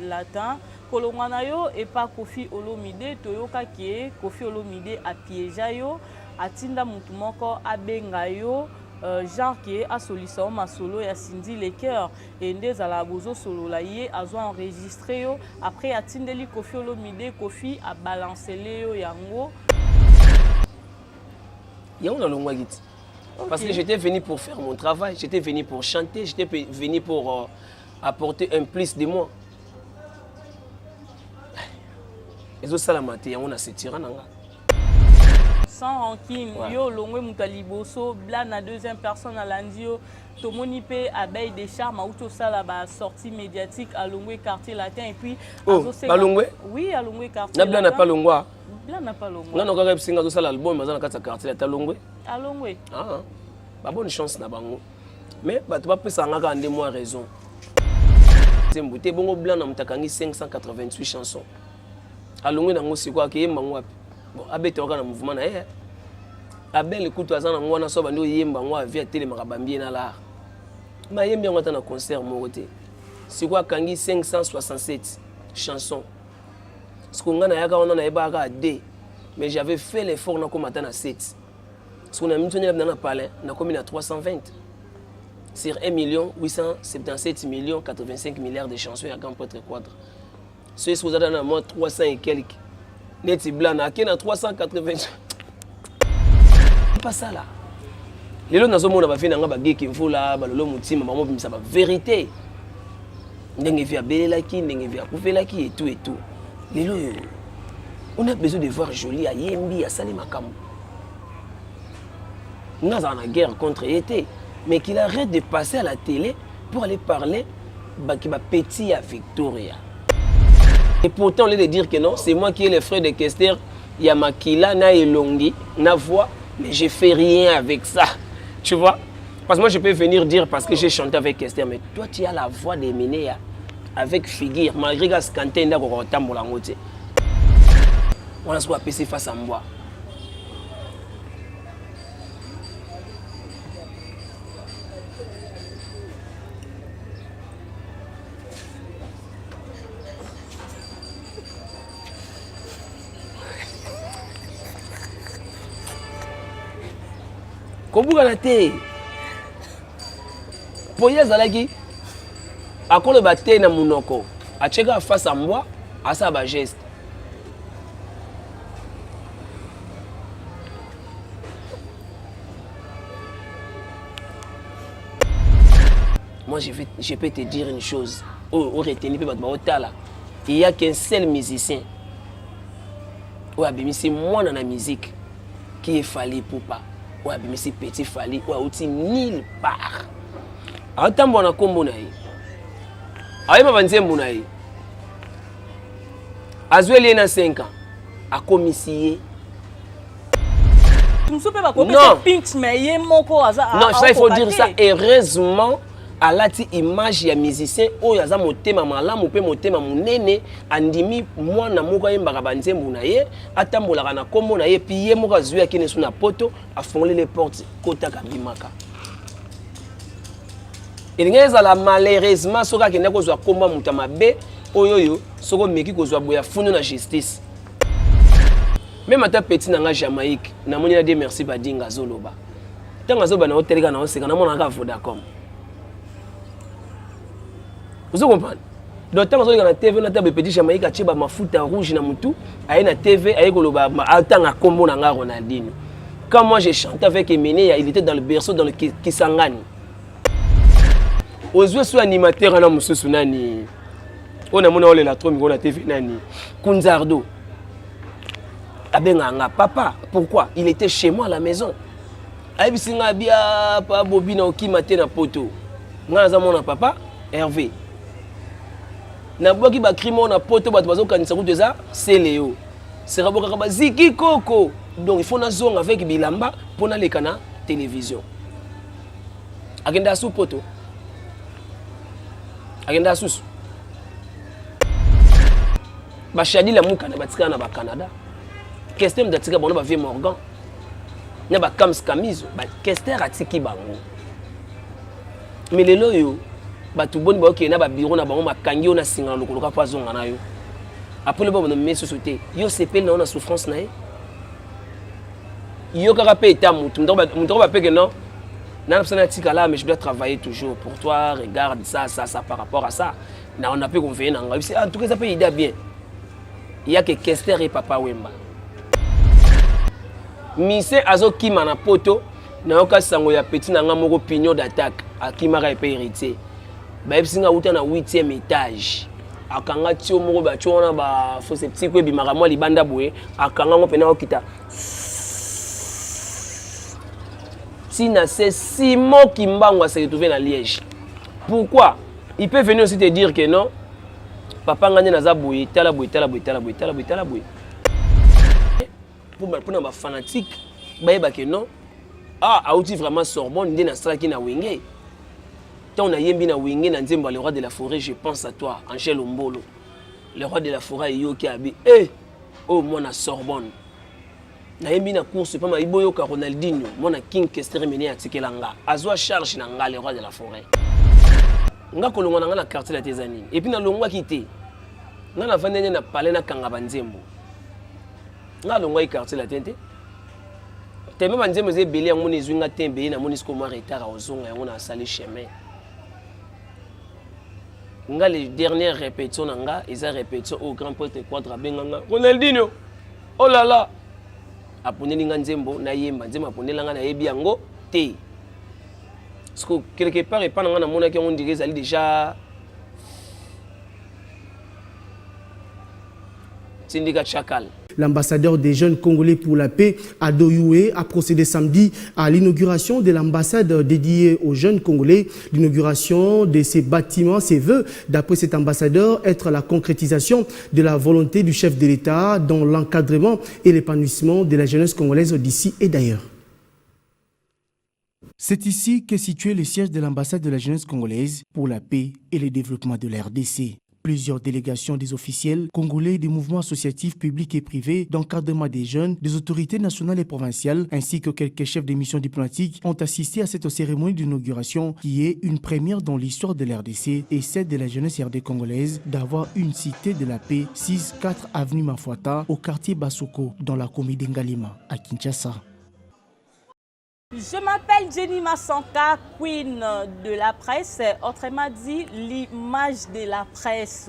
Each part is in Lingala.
Latin. Kolongwa na yo epa Koffi Olomide, toyoka ke Koffi Olomide a piegea yo, atinda mutu moko abenga yo genre ke asolisa yo masolo ya Cindy le coeur et nde ezalaka bozo solola ye azo enregistrer yo après atindeli Koffi Olomide, Koffi a balancele yo yango. Yango nalongwaki ti. Parce que j'étais venu pour faire mon travail, j'étais venu pour chanter, j'étais venu pour apporter un plus de moi. Ezosalama te, yango na setira na nga. Sans rancune, ouais. Yo longwe moto ya liboso, Blana deuxième personne alandi yo, tomoni pe abeille des charmes auti osala ba sortie médiatique alongwe quartier latin et puis oh, balongwe? Oui, alongwe quartier na Blana pa longwa. Blana pa longwa. Nga nokaka bisinga azosala album aza na kati ya quartier latin alongwe. Alongwe. Ah, ba bonne chance na bango. Mais bato bapesaka nga kaka nde mwa raison. Nzembo te bongo Blana moto akangi 588 chansons. Alongwe nango sikoyo akeyemba ngo wapi? Bon, abeta kaka na mouvement na ye. Abel kutu aza nango wana so bandi oyemba ngo avi atelemaka bambi ye na lar. Mais ayembi yango ata na concert moko te. Sikoyo akangi 567 chansons. Sikoyo nga nayaka wana nayebaka kaka 2. Mais j'avais fait l'effort nakoma ata na 7. Sikoyo na minute oyo na palin nakomi na 320 sur 1 million 877 millions 85 milliards de chansons ya grand prêtre Quadra. Soki soki oza na mwa 300 et quelques neti Blana ake na 380 pasala. Lelo nazomona ba vie na nga ba Geki Mvula, ba Lolo Mutima, bango bimisa ba vérité. Ndenge vie abelelaki, ndenge vie akufelaki et tout et tout. Lelo oyo on a besoin de voir Jolie ayembi, asali makambo. Nga azala na guerre contre ye te, mais qu'il arrête de passer à la télé pour aller parler baki ba petit ya Victoria. Et pourtant, au lieu de dire que non, c'est moi qui ai les frères de Kester, il y a Makila, na Elongi, na voix, mais je fais rien avec ça. Tu vois? Parce que moi, je peux venir dire parce que j'ai chanté avec Kester, mais toi, tu as la voix de Minéa avec figure, malgré que Skanté n'a pas tambola ngote. On a ce qu'on face à moi. Kobukana te po ye azalaki akoloba te na monoko atieka face ya mbwa asala ba geste. Moi je vais, je peux te dire une chose oyo o retenir mpe bato baotala, il y a qu'un seul musicien oyo abimisi mwana na musique qui est Fally Ipupa, oyo abimisi petit Fally oyo auti nulle part, atambola na kombo na ye, ayeba banzembo na ye, azweli ye na 5 ans akomisi ye. Mosusu mpe bakopesa pinch, mais ye moko aza. Non, ça il faut dire ça, heureusement alati image ya musicien oyo aza motema malamu mpe motema monene, andimi mwana moko ayembaka banzembo na ye, atambolaka na kombo na ye, puis ye moko azwi akende so na poto, afongoli les portes, kotaka bimaka. Elingi ezala malheureusement soki akende kozwa kombo ya moto ya mabe oyo oyo soki omeki kozwa boye afundi na justice. Même ata petit na nga Jamaïque, namoni na Dieu merci Badinga azoloba. Ntango azoba na oteleka na oseka, namonaka kaka Vodacom. Ozo comprendre? Donc ntango azoleka na TV na table petit Jamaïque atie ba mafuta rouge na mutu, aye na TV aye koloba atanga kombo na nga Ronaldinho. Quand moi j'ai chanté avec Emeneya, il était dans le berceau dans le Kisangani. Ozwe so animateur na mususu nani? Oyo namona olela trop mikolo na TV nani? Kunzardo. Abenga nga papa, pourquoi? Il était chez moi à la maison. Ayebisi nga bia pa Bobi na okima te na poto. Nga naza mwana papa Hervé. Nabwaki ba crime na poto bato bazokanisa kutu eza Celeo. Sera bokaka ba ziki koko. Donc il faut nazonga avec bilamba mpo naleka na télévision. Akenda asu poto. Akenda asusu. Ba Shadi la Mukana batikala na ba Canada. Kester mutu atika bango na ba vieux Morgan. Na ba Kams Kamizo, ba Kester atiki bango. Mais lelo oyo. Bato boni baokende na babiro na bango, makangi yo na singa na lokolo kaka mpo azonga na yo. Après lobi babona meme susu te. Yo osepeli na yo na souffrance na ye. Yo kaka mpe eta motu moto ako bapeke non nana mposa natikala, mais je dois travailler toujours pour toi. Regarde ça, ça, ça, par rapport à ça na on a mpe conveille na ngai. En tout cas, eza mpe idée bien yake Kester et Papa Wemba. Mise azokima na poto, nayoka sango ya petit na nga moko, pignon d'attaque, akimaka epe Héritier. Bayebisi nga awuta na 8e étage, akanga tio moko, batio wana bafoseptique oyo ebimaka mwa libanda boye, akanga ngo mpena okita ntina se. Simon Kimbangu ase retrouvé na Liège. Pourquoi? Il peut venir aussi te dire que non, papa, nga nde naza boye, tala boye, tala boye, tala boye, tala boye, tala boye, mpona bafanatique bayeba ke non, ah, auti vraiment Sorbonne. Nde nasalaki na Wenge, ntango nayembi na Wenge na nzembo ya Le Roi de la Forêt, je pense à toi, Angèle Ombolo. Le Roi de la Forêt eyoki abi e oyo mwana Sorbonne. Nayembi na course pama iboyoka Ronaldinho, mwana King Kester Mene atikela nga, azwa charge na nga. Le Roi de la Forêt, nga kolongwa na nga na quartier la te eza nini? Et puis nalongwaki te, nga navandi nde na palais, nakanga banzembo. Nga alongwaki quartier latin te, teme banzembo eza ebele. Yango moni ezwi nga te ebele, namoni sikoyo mwa retard akozonga yango na asali chemin. Nga le dernière répétition na nga eza répétition oyo grand prêtre Quadre abenga nga, Ronaldinho. Oh là là, aponeli nga nzembo, nayemba nzembo aponela nga, nayebi yango te. Parce que quelque part epa na nga namonaki yango ndire ezali déjà tindika chakal. L'ambassadeur des jeunes Congolais pour la paix, Ado Yuhe, a procédé samedi à l'inauguration de l'ambassade dédiée aux jeunes Congolais. L'inauguration de ces bâtiments se veut, d'après cet ambassadeur, être la concrétisation de la volonté du chef de l'État dans l'encadrement et l'épanouissement de la jeunesse congolaise d'ici et d'ailleurs. C'est ici qu'est situé le siège de l'ambassade de la jeunesse congolaise pour la paix et le développement de la RDC. Plusieurs délégations des officiels congolais, des mouvements associatifs publics et privés d'encadrement des jeunes, des autorités nationales et provinciales, ainsi que quelques chefs de mission diplomatiques ont assisté à cette cérémonie d'inauguration qui est une première dans l'histoire de l'RDC et celle de la jeunesse RD congolaise d'avoir une cité de la paix, 6-4 avenue Mafuata, au quartier Basoko, dans la commune d'Ngalima, à Kinshasa. Je m'appelle Jenny Masanka, queen de la presse, autrement dit l'image de la presse.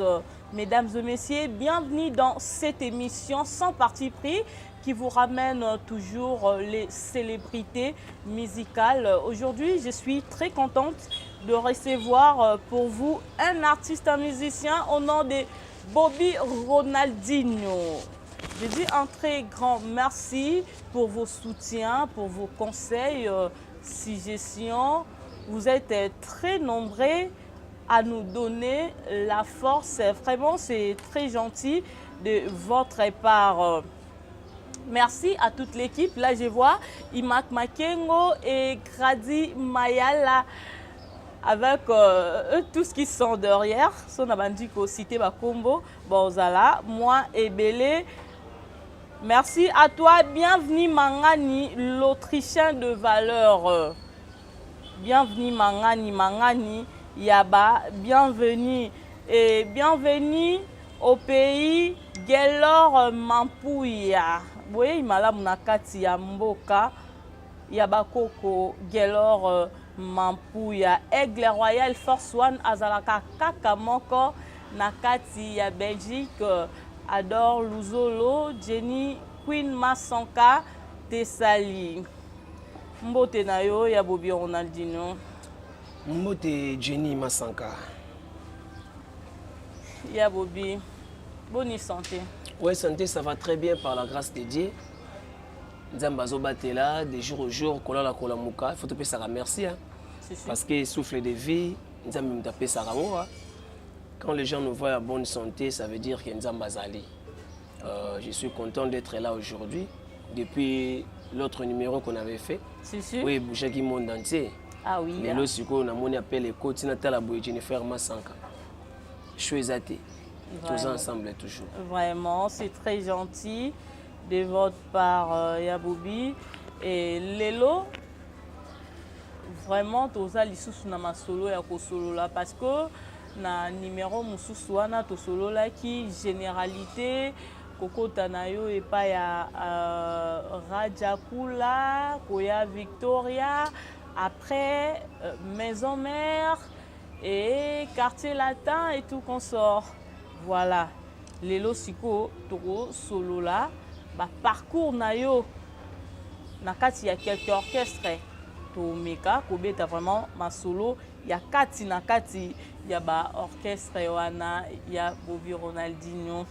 Mesdames et messieurs, bienvenue dans cette émission sans parti pris qui vous ramène toujours les célébrités musicales. Aujourd'hui, je suis très contente de recevoir pour vous un artiste, un musicien au nom de Bobby Ronaldinho. Je dis un très grand merci pour vos soutiens, pour vos conseils, suggestions. Vous êtes très nombreux à nous donner la force. Vraiment, c'est très gentil de votre part. Merci à toute l'équipe. Là, je vois Imak Makengo et Grady Mayala avec eux tous qui sont derrière. Son abandiko cité Bakombo, Bozala, moi et Belé. Merci à toi. Bienvenue Mangani, l'Autrichien de valeur. Bienvenue Mangani, Mangani, Yaba. Bienvenue. Et bienvenue au pays Gelor Mampouya. Boye malamu na kati ya mboka ya bakoko Gelor Mampuya. Aigle Royal Force One azalaka kaka moko na kati ya Belgique. Adore Luzolo, Jenny Queen Masanka Tesali. Mbote na yo ya Bobby Ronaldinho. Mbote Jenny Masanka. Ya Bobby, bonne santé. Ouais, santé, ça va très bien par la grâce de Dieu. Nzambe azobatela de jour au jour, kolala kolamuka, faut topesaka merci, hein. Si, si. Parce que souffle de vie, Nzambe moto apesaka yango, hein. Quand les gens nous voient en bonne santé, ça veut dire que Nzambe azali. Je suis content d'être là aujourd'hui. Depuis l'autre numéro qu'on avait fait, Si, si. oui, bougeaki monde entier. Ah oui. Lelo sikoyo namoni appel ekoti, natala boye, Jennifer Masanka. Show eza te, toza ensemble toujours. Vraiment, c'est très gentil de votre part, Yabobi. Et Lelo, Vraiment toza lisusu na masolo ya kosolola parce que na numero mosusu wana tosololaki généralité kokota na yo epai ya Raja Kula, koya Victoria, après Maison Mère et Quartier Latin et tout consort. Voilà. Lelo siko tokosolola ba parcours na yo na kati ya quelque orchestre. Tomeka kobeta vraiment masolo ya kati na kati ya ba orchestre wana ya Bobby Ronaldinho.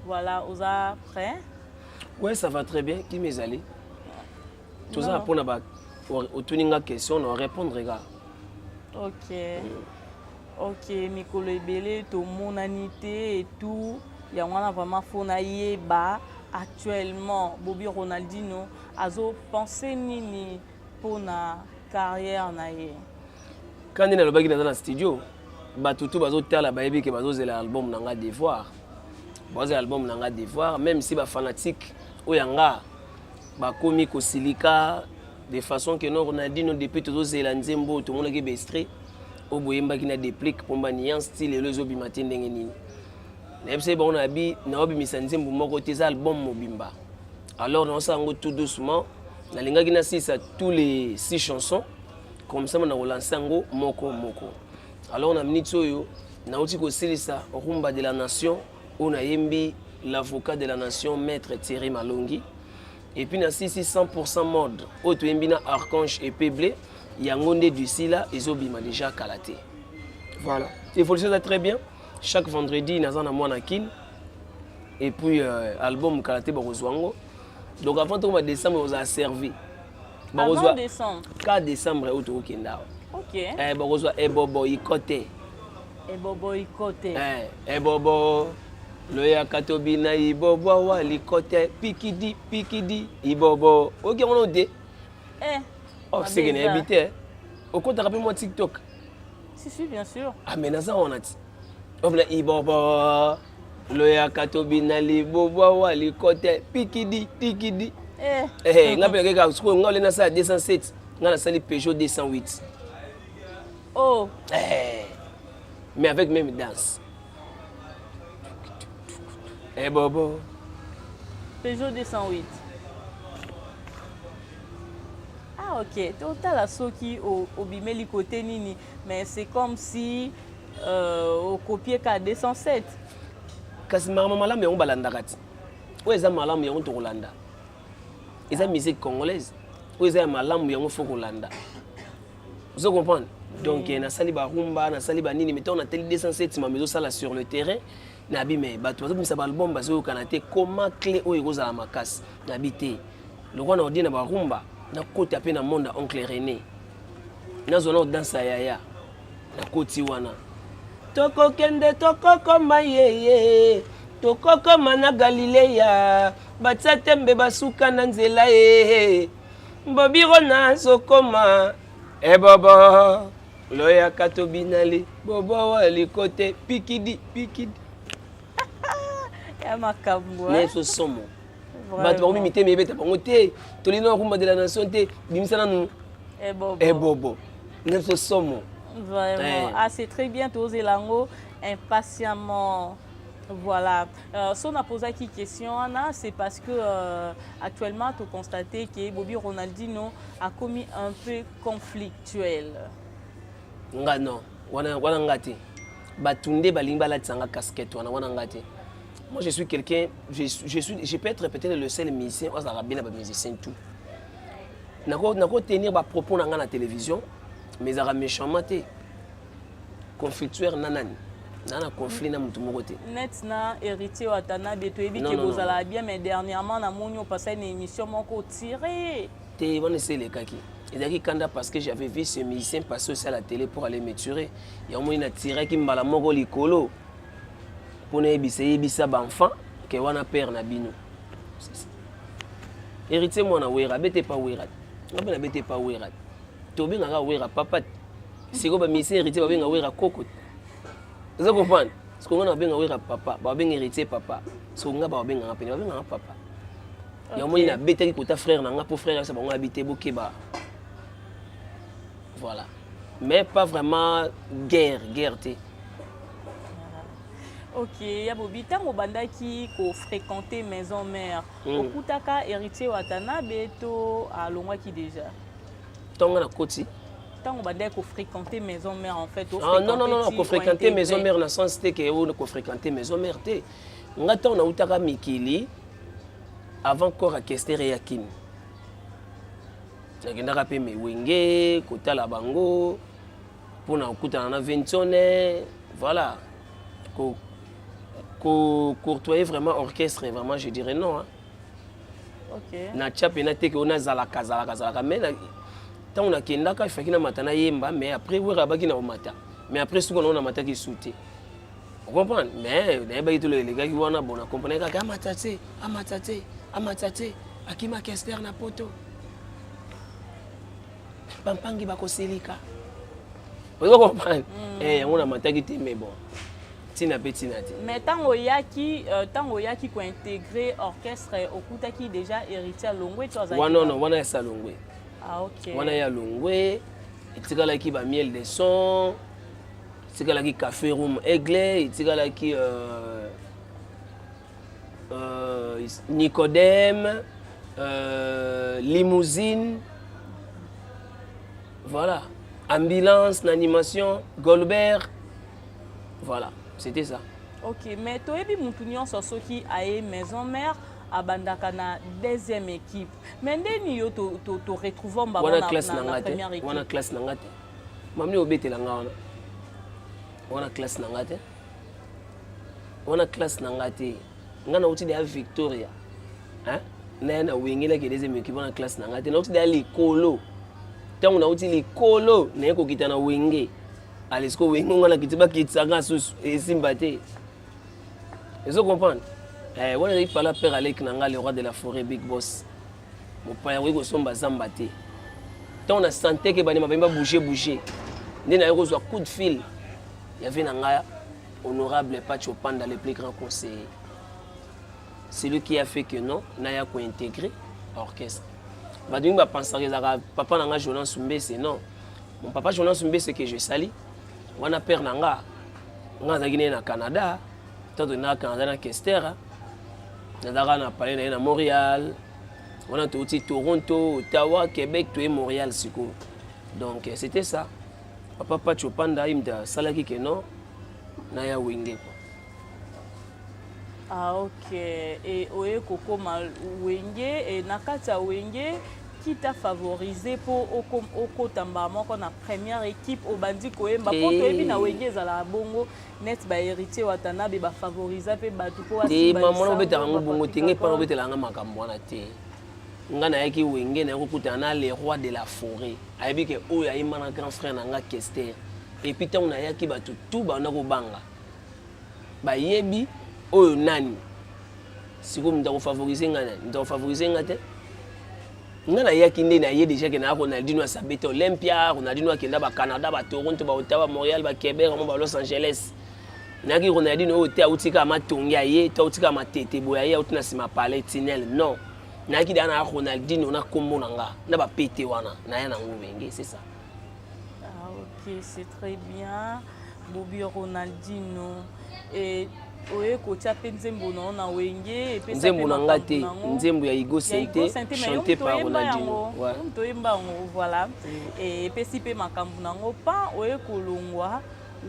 Voilà, oza prêt? Ouais, ça va très bien. Qui mes allés? Toza mpona ba otuni nga question na répondre ga. Ok, mikolo ebele tomonani te et tout. Yango wana vraiment faut nayeba actuellement Bobby Ronaldinho azo penser nini mpona carrière na ye. Quand nde nalobaki naza na studio, bato tu bazotala bayebi ke bazozela album na nga Devoir, bazozela album na nga Devoir, même si bafanatique oyo ya nga bakomi kosilika de façon que non, Ronaldinho, depuis tozozela nzembo oyo tomonaki baextrait oyo boyembaki na Déplique Pomba Nuance, ti lelo ezobima te, ndenge nini? Nayebisaki bango na bi naobimisa nzembo moko te, eza album mobimba. Alors naosala yango tout doucement. Nalingaki nasilisa tous les six chansons, comme ça na kolancer yango moko moko. Alors na minute oyo nauti kosilisa Rumba de la Nation oyo nayembi l'avocat de la nation, maître Thierry Malongi, et puis nasilisi 100% mode oyo toyembi na Archange Epeble. Yango nde d'ici là ezobima déjà kala te. Voilà, évolution eza très bien. Chaque vendredi naza na mwana Kin et puis album kala te bakozwa yango. Donc avant tokoma décembre, ozala servi. Avant décembre? Ka décembre oyo tokokende awa. Ok. Bakozwa Ebobo Ikote. Ebobo Ikote. Ebobo loyaka tobina ibobo awa likote pikidi pikidi ibobo oki yango nano te. Eh. Oh, seke nayebi te okotaka mpe mwa TikTok. Si si, bien sûr. Ah, mais naza wana ti obina ibobo loyaka tobina libobo awa likote pikidi tikidi. Eh. Eh, nga mpe nakeka sikoyo nga ole nasala 207, nga nasali Peugeot 208. Oh. Eh, mais avec même danse ebobo. Peugeot 208. Ah ok, totala soki obimeli côté nini, mais c'est comme si ocopier ka 207. Kasi makambo malamu yango balandaka ti oyo eza malamu yango tokolanda. Eza musique congolaise oyo eza ya malamu, yango faut kolanda. Ozo comprendre? Donc nasali barumba, nasali banini, mais ntango nateli 207 mama ezosala sur le terrain, nabi me bato bazobimisa baalbum bazoyokana te. Koma clé oyo ekozala makasi, nabi te lokwa na odie na barumba, nakota mpe na monde ya oncle René, nazwa na odansa ya yaya. Nakoti wana, tokokende tokokoma yeye, tokokoma na Galileya, batia tembe basuka na nzela ye. Bobiro nazokoma ebobo loyaka tobinali bobo wa likote pikidi pikidi. Ya makambo. Neso somo bato bakomi mitema ebeta bango te. Tolingi na Rumba de la Nation te, bimisa nanu Ebobo. Ebobo neso somo. Vraiment. Eh. Ah, c'est très bien, tozela yango impatiemment. Voilà. Si on a posé qui question, wana, c'est parce que actuellement, tu constates que Bobby Ronaldinho a commis un peu conflictuel. Nga non, wana wana nga te. Bato nde balingi balatisa nga casquette wana. Wana nga te. Moi, je suis quelqu'un, je suis, je peux être peut-être le seul musicien oyo azalaka bien na bamusicien tout. Nako tenir bapropos na nga na télévision, mais ezalaka méchamment te. Conflictuel na nani? Na conflit na motu moko te. Net na Héritier Watanabe, toyebi Non, ke non, non. bozala bien, mais dernièrement namoni opasa une émission moko tiré. Te, wana esi elekaki. Ezalaki kanda parce que j'avais vu ce musicien passer aussi à la télé pour aller me tuer. Yango moni natiraki mbala moko likolo mpo nayebisa, yebisa baenfant ke wana père na bino. C'est ça. Héritier mwana Wera abete pa Wera, nga mpe nabete pa Wera. Tobengaka Wera papa te. Sikoyo bamusicien Héritier babenga Wera koko te. Oza comprendre? Sikoyo nga na babenga Wera papa, babenga Héritier papa, sikoyo nga babenganga pene babenganga papa. Yango moni nabetaki kota frère na nga mpo frère ayebisa bango abi te bokeba. Voilà, mais pas vraiment guerre guerre te. Ok, ya Bobi, ntango obandaki kofréquenter Maison Mère, okutaka Héritier Watanabe to alongwaki déjà? Ntongo nakoti? Ntango obandaki kofréquenter Maison Mère, en fait. Ah, non, non, non, kofréquenter Maison Mère na sens te ke oyo kofréquenter Maison Mère te. Nga ntango nautaka mikili, avant corps orchestre ya Kini, nakendaka mpe mewenge kotala bango mpona kokutana na Ventione. Voilà, ko courtoyer vraiment orchestre, vraiment, je dirais non, hein. Natia mpena te ke oyo nazalaka zalaka zalaka, mais ntango nakendaka, efaki namata, nayemba, mais après Wera abaki na komata, mais après suka nango namataki su te, ocomprendre? Mais nayebaki tolo elekaki wana. Bon, nakomprendre kaka amata te, amata te, amata te, akima Kester na Poto, bampangi bakoselika, ozo comprendre? Yango namataki te, mais bon, ntina mpe ntina te. Mais ntango oyaki kointégrer orchestre, okutaki déjà Héritier alongwe to azalaki? Wana non, wana esa longwe. Ah, ok. Wana ya longwe, etikalaki bamiel de son, etikalaki Café Room Aigle, etikalaki Nicodème, Limousine, voilà, Ambulance na animation, Golbert, voilà, c'était ça. Ok, mais toyebi mutu nyonso soki aye Maison Mère, abandaka na deuxième équipe, mais ndeni yo to retrouve bango wana na, classe na, na na nga te. première équipe? Wana classe na nga te, mamni obetela nga wana. Wana classe na nga te, wana classe na nga te. Nga nauti deya Victoria, hein? Naya na wengelaki deuxième équipe, wana classe na nga te. Nauti deya likolo. Ntango nauti likolo, naye kokita na Wenge. Ale siko Wenge nga nakiti, bakitisaka susu, esimba te, ezo comprendre? Wana ezali pala père Alek na nga, le roi de la forêt, big boss. Mopaya akoki kosomba zamba te. Ntango na sante ke bandema bayi babouge bouge, nde naye kozwa coup de fil ya ve na ngai, honorable Pacho Panda, le plus grand conseiller, celui qui a fait que non, naya kointégrer orchestre. Bato mingi bapensaka ezalaka papa na nga Jonas Mbese. Non, mon papa Jonas Mbese que je sali wana, père na nga, nga azalaki naye na Canada. Ntango tokendaka Canada na Kester, nazalaka na palais na ye na Montréal. Wana touti Toronto, Ottawa, Québec, toye Montréal sikoyo. Donc c'était ça, papa Pacho Panda ye moto asalaki ke non, naya Wenge quoi. Ah, ok. E oye kokóma Wenge, e na kati ya Wenge, qui t'a favorisé mpo okota mbala moko na première équipe, obandi koyemba? Mpo toyebi na Wenge ezalaka bongo, net bahéritier Watanabe bafavorisa mpe bato mpo te. Mama, wana obetaka yango bongo te. Ngai mpana obetelaka nga makambo wana te. Nga nayaki Wenge, nayaki kokutana na le roi de la forêt. Ayebi ke oyo ayemba na grand frère na nga Kester. Et puis ntango nayaki, bato tu banda kobanga, bayebi oyo nani. Sikoyo moto akofavorize nga nani? Moto akofavorize nga te. Nga nayaki nde naye déjà ke naya Ronaldino asabete Olympia, Ronaldino akenda bacanada, batoronto, baottawa, Montréal, baquebec, amo ba Los Angeles. Nayaki Ronaldino oyo te auti kaka Matongi aye to auti kaka Matete boye, aye auti na nsima palais tinel. Non, nayaki deya na Ronaldino na nkombo na nga na bapete wana, naya nango Wenge, c'est ça. Ah, ok, c'est très bien. Bobi Ronaldinho. Et oye kotia mpe nzembo na yo na Wenge? Nzembo na nga te, nzembo ya Igo Sente, chanté par Ronaldinho. Toyemba yango, voilà. Epesi mpe makambo nango pan. Oye kolongwa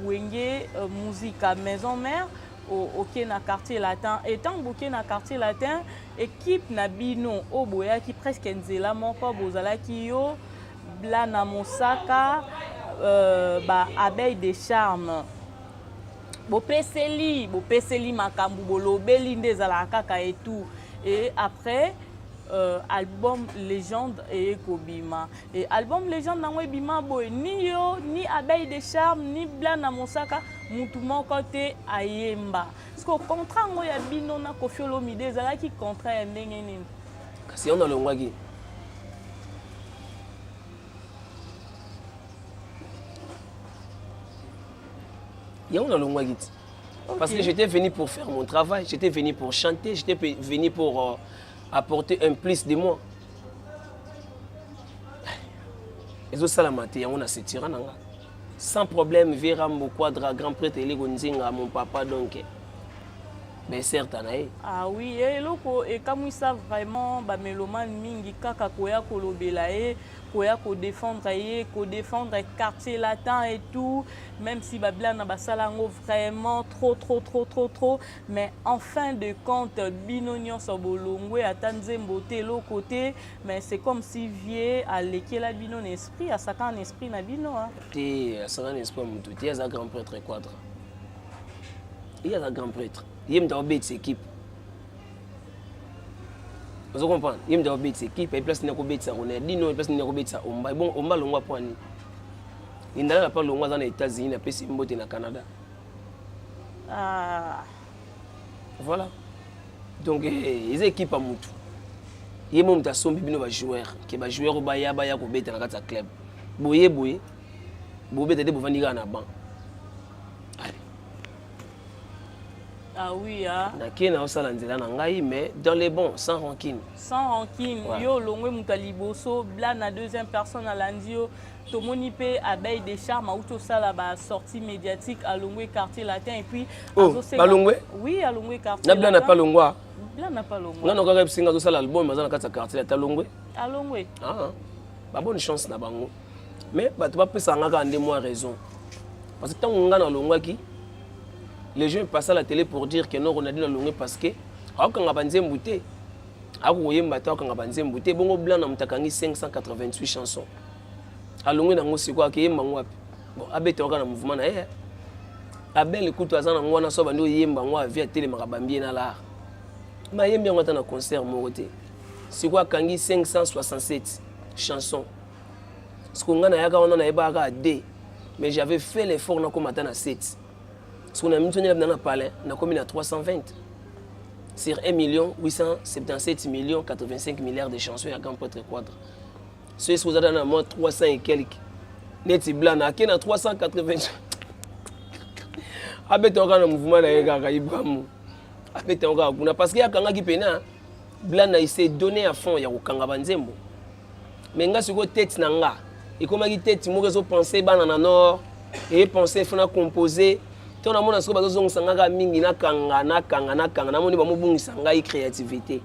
Wenge Musica Maison Mère, oke na Quartier Latin. Et ntango boke na Quartier Latin, équipe na bino oyo boyaki presque nzela moko, bozalaki yo, Blana Mosaka, ba Abeille de Charme, bopeseli makambo, bolobeli nde ezalaka kaka et tout. Et après album Légende eye kobima. E album Légende nango ebima boye, ni yo, ni Abeille de Charme, ni Blana Mosaka, mutu moko te ayemba. Parce que contrat yango ya bino na Kofi Olomide ezalaki contrat ya ndenge nini? Kasi yango nalongwaki. Yango nalongwaki ti. Parce que j'étais venu pour faire mon travail, j'étais venu pour chanter, j'étais venu pour apporter un plus de moi. Ezosalama te, yango na setira na nga sans problème. Verambo Quadra, grand prêtre Eleko Nzinga, mon papa, donc beserta na ye. Ah oui, eloko ekamwisa vraiment bamélomane mingi, kaka koya kolobela ye, koya kodéfendre ye, kodéfendre Quartier Latin et tout, même si babilana basala yango vraiment trop trop trop trop trop, mais en fin de compte bino nyonso bolongwe, ata nzembo te, eloko te. Mais c'est comme si vie alekela bino na esprit, asaka na esprit na bino, hein. Te, asaka na esprit ya motu te. Aza grand prêtre Quadra, ye aza grand prêtre, ye moto akobetisa équipe, ozo comprendre? Ye moto akobetisa équipe, aye place nini akobetisa Ronaldino, place nini akobetisa Omba. Bon, Omba longwa po ani lindala pa longwa, aza na États-Unis, napesi mbote na Canada. Ah. Voilà, donc eza équipe ya motu, ye mo moto asombi bino bajoueur, ke bajoueur oyo baya kobeta na kati ya club boye boye, bobeta te, bovandi kaka na banc. Allez. Ah oui, ah. Nake naosala nzela na ngai, mais dans les bons, sans rancune. Sans rancune. Ouais. Yo olongwe moto ya liboso, bla na deuxième personne alandi yo. Tomoni mpe Abeille de Charme auti osala basortie médiatique, alongwe Quartier Latin et puis Oh, balongwe? Oui, alongwe Quartier Na bla na pa longwa. Bla na pa longwa. Nga nokaka bisinga azosala album, aza na kati ya Quartier Latin, longwe. Alongwe. Ah, babonne chance na bango, mais bato bapesaka nga kaka nde mwa raison, parce que ntango nga nalongwaki, les gens passaient à la télé pour dire que non, Ronaldinho alongwe parce que akokanga banzembo te, akokoyemba te, akokanga banzembo te. Bongo blanc na moto akangi 588 chansons, alongwe nango, sikoyo akeyemba ngo wapi? Bon, abeta kaka na mouvement na ye. Abel kutu aza nango wana, so bandi oyemba yango avi, atelemaka, bambi ye na lar, ma ayembi yango ata na concert moko te. Sikoyo akangi 567 chansons, sikoyo ngai nayaka wana, nayebaka kaka d, mais j'avais fait l'effort, nakoma ata na 7. Sikoyo na miniti na na palin, nakomi na 320 sur 1 million 877 millions 85 milliards de chansons ya grand prêtre Quadra. So esi oza na mwa 300 et quelque, neti blana ake na 380, abeta kaka na mouvement na ye kaka, Ibramu abeta kaka kuna, parce que akangaki pena blana, il s'est donné à fond ya kokanga banzembo. Mais nga sikoyo tete na nga ekomaki tete moko ezopense bana na nord, epense fo na compose to namona. Sikoyo bazozongisa nga kaka mingi, nakanga, nakanga, nakanga, namoni bamobungisa ngai créativité.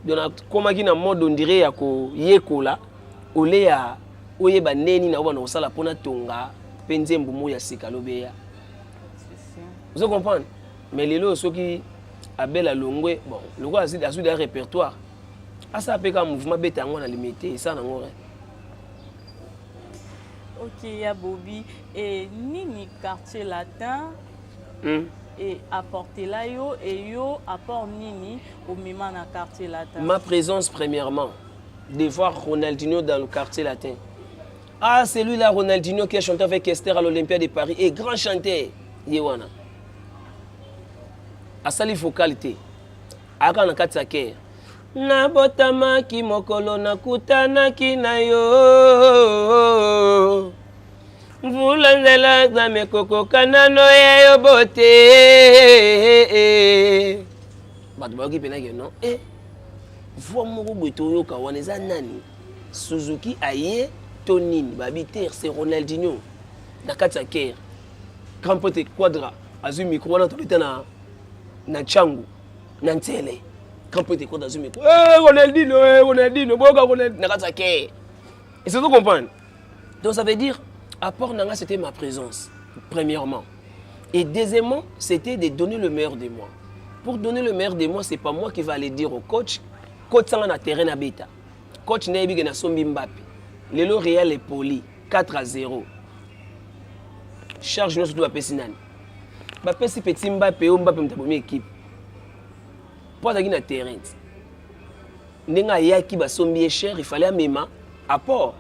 Donc nakomaki na mode on dirait ya koyekola ole ya oyeba ndeni na obanda kosala mpo natonga mpe nzembo moko ya sika lobi eya, ozo comprendre? Mais lelo soki Abel alongwe, bon, lokola azwi deya répertoire, asala mpe kaka mouvement, beta yango na limité, esala nango rien. Ok, ya Bobi, e nini Quartier Latin E apportela yo, e yo apport nini omema na Quartier Latin? Ma présence premièrement, de voir Ronaldinho dans le Quartier Latin. Ah, c'est lui là, Ronaldinho qui a chanté avec Esther à l'Olympia de Paris, et grand chanteur, ye wana asali vocal te, ayaka na kati ya chœur. Nabotamaki mokolo nakutanaki na yo, mvula nzela nzambe kokoka nano ya yo bote. Bato bayoki mpenake non, e voix moko boye toyoka wana eza nani? Suzuki aye to nini? Babi te, c'est Ronaldinho na kati ya chœur. Grand prêtre Quadra azwi micro wana, tobeta na Ntiangu na Ntsele. Grand prêtre Quadra azwi micro: "Eh, Ronaldinho, eh, Ronaldinho, boyoka Ronaldinho na kati ya chœur." Et c'est comprendre. Donc ça veut dire, apport na nga, c'était ma présence premièrement, et deuxièmement, c'était de donner le meilleur de moi. Pour donner le meilleur de moi, c'est pas moi qui va aller dire au coach: "Coach, sanga na terrain na beta." Coach nayebi ke nasombi Mbappe, lelo Real epoli 4 à 0, charge nyonso to bapesi nani? Bapesi petit Mbappe. Oyo Mbappe moto abomi équipe mpo azalaki na terrain ti ndenge ayaki, basombi ye cher, il fallait amema apport.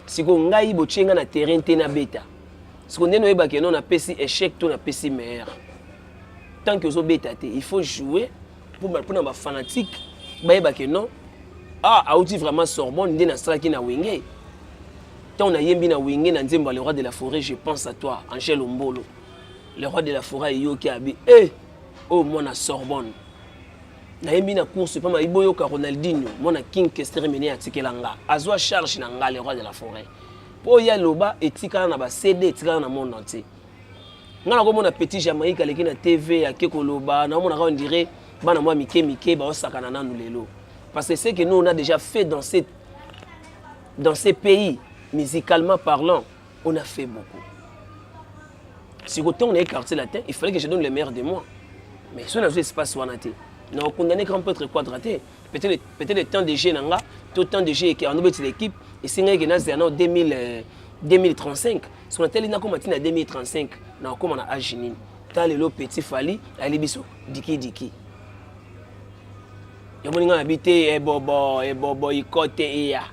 Sikoyo ngai botie ngai na terrain te, nabeta. Sikoyo ndenge oyebaki no napesi échec to napesi meilleur, tant que ozobeta te, il faut jouer mpona bafanatique bayebake non, ah, auti vraiment Sorbonne. Nde nasalaki na Wenge, ntango nayembi na Wenge na nzembo ya Le Roi de la Forêt, "Je pense à toi", Angèle Ombolo, Le Roi de la Forêt eyoki abi e oyo mwana Sorbonne. Nayembi na course mpa mayi, boyoka Ronaldinho, mwana King Kester Mene atikela nga, azwa charge na nga, Le Roi de la Forêt. Mpo oyo aloba etikala na ba CD, etikala na monde entier. Nga nakomona petit Jamaïque aleki na TV ake koloba, naomonaka on dirait bana mwa mike mike baosakana nanu lelo. Parce que ce que nous on a déjà fait dans ces pays, musicalement parlant, on a fait beaucoup. Si autant on est quartier latin, il fallait que je donne le meilleur de moi. Mais si on a espace wana te, na condamné grand prêtre Quadra te. Peut-être le temps de jeu nanga, tout temps de jeu qui en l'équipe et c'est que na zana 2000 2035. So na teli na koma tina 2035 na koma na âge nini. Ta lelo petit Fally ali biso diki diki. Yomoni nga na te ebobo ebobo ikote iya.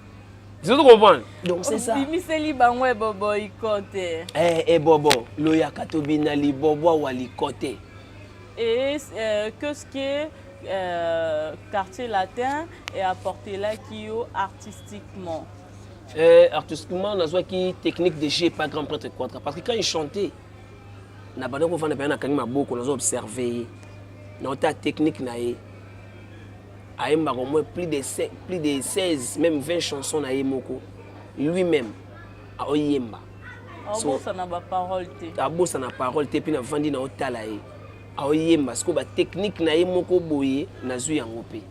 Vous comprenez? Donc c'est ça. Bimiseli bango ebobo ikote. Eh ebobo loyaka tobina libobo wa likote. Et que ce qui est quartier latin est apporté là qui est artistiquement. Artistiquement, nazwaki technique de jeu pas grand prêtre Quadra parce que quand il chantait na banda kovanda pena nakangi maboko, nazo observer ye, naota technique na ye, ayembaka au moins plus de 16 même 20 chansons na ye moko lui-même aoyemba. Abosana baparole te. Abosana parole te. Mpe navandi na otala ye aoyemba, sikoyo batechnique na ye moko boye nazwi yango mpe.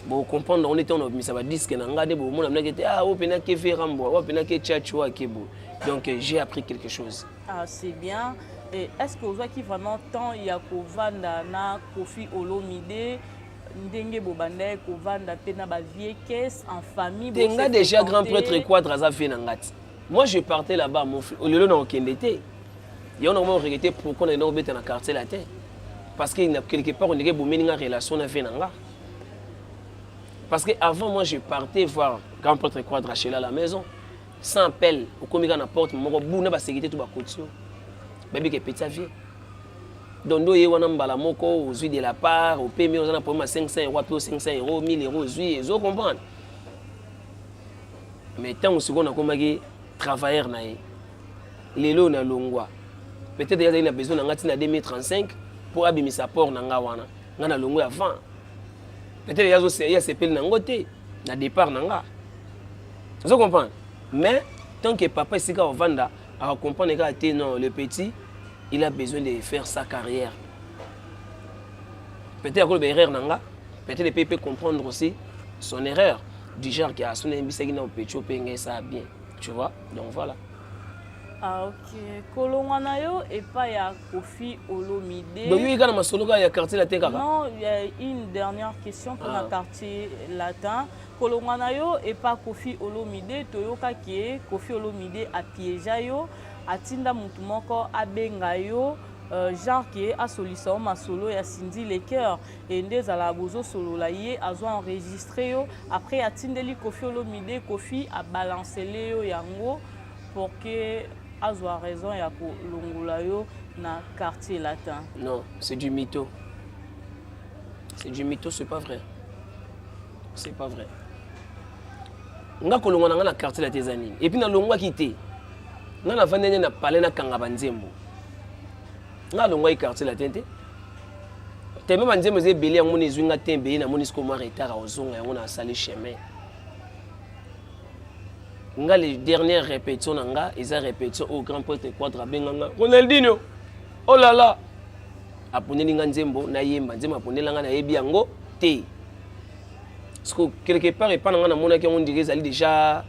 Bocomprendre yango nde ntango nabimisa badisque na nga nde bomona minaki ete ah, oyo mpena ke verambwa, oyo mpena ke tchatch, oyo ake boye. Donc j'ai appris quelque chose. Ah, c'est bien. Et est-ce que ozwaki vraiment temps ya kovanda na Kofi Olomide ndenge bobanda kovanda mpe na bavieux caisse en famille? Te, nga déjà grand prêtre Quadra aza vieux na nga ti. Moi je partais là-bas, mon frère, lelo na okende te. Yango na koma regretter pourquoi nakenda kobeta na quartier latin, parce que na quelque part ondenge bomeni nga relation na vieux na nga. Parce que avant, moi je partais voir grand prêtre Quadra chez à la maison sans appel. Okomi kaka na porte moko bu na basécurité to bakoti yo, bayebi ke petit vieux. Donc nde oye wana mbala moko ozwi de la part, opemi, oza na problème ya 500 euro, ape 500 euro, 1000 euro ozwi, ezo comprendre. Mais ntango sikoyo nakomaki travailleur na ye, lelo nalongwa, peut-être ye azali na besoin na nga ntina 2035 mpo abimisa apport na nga wana. Nga nalongwe avant, peut-être ye asepeli nango te na départ na nga, ozo comprendre. Mais tant que papa esika ovanda akocomprendre kaka te, non, le petit il a besoin de faire sa carrière. Peut-être akoloba erreur na nga, peut-être epe peut comprendre aussi son erreur du genre ke aso nayebisaki na petit mpe ngai ça bien, tu vois. Donc voilà. Ah, ok. Kolongwa na yo epai ya Kofi Olomide. Donc yoki kaka na masolo kaka ya quartier latin kaka? Non, il y a une dernière question mpona ah. Quartier latin. Kolongwa na yo epa Kofi Olomide, toyokaki ye Kofi Olomide apiéger yo, atinda motu moko abenga yo, genre ke asolisa yo masolo ya Cindy Le Cœur e nde ezalaka bozosolola, ye azwa enregistre yo, après atindeli Kofi Olomide, Kofi abalancele yo yango pour que azwa raison ya kolongola yo na quartier latin. Non, c'est du mytho, c'est du mytho, c'est pas vrai, c'est pas vrai. Nga kolongwa na nga na quartier latin eza nini? Et puis nalongwaki te, nga navandi nde na palais, nakanga banzembo. Nga alongwaki quartier latin te. Teme banzembo eza ebele, yango moni ezwi nga te ebele. Namoni sikoyo mwa retard akozonga yango, na asali chemin. Nga les dernières répétitions na nga eza répétition oyo grand prêtre Quadra abenga nga Ronaldinho, oh là là, aponeli nga nzembo nayemba. Nzembo aponela nga nayebi yango te. Parce que quelque part epa na nga namonaki yango ndire ezali déjà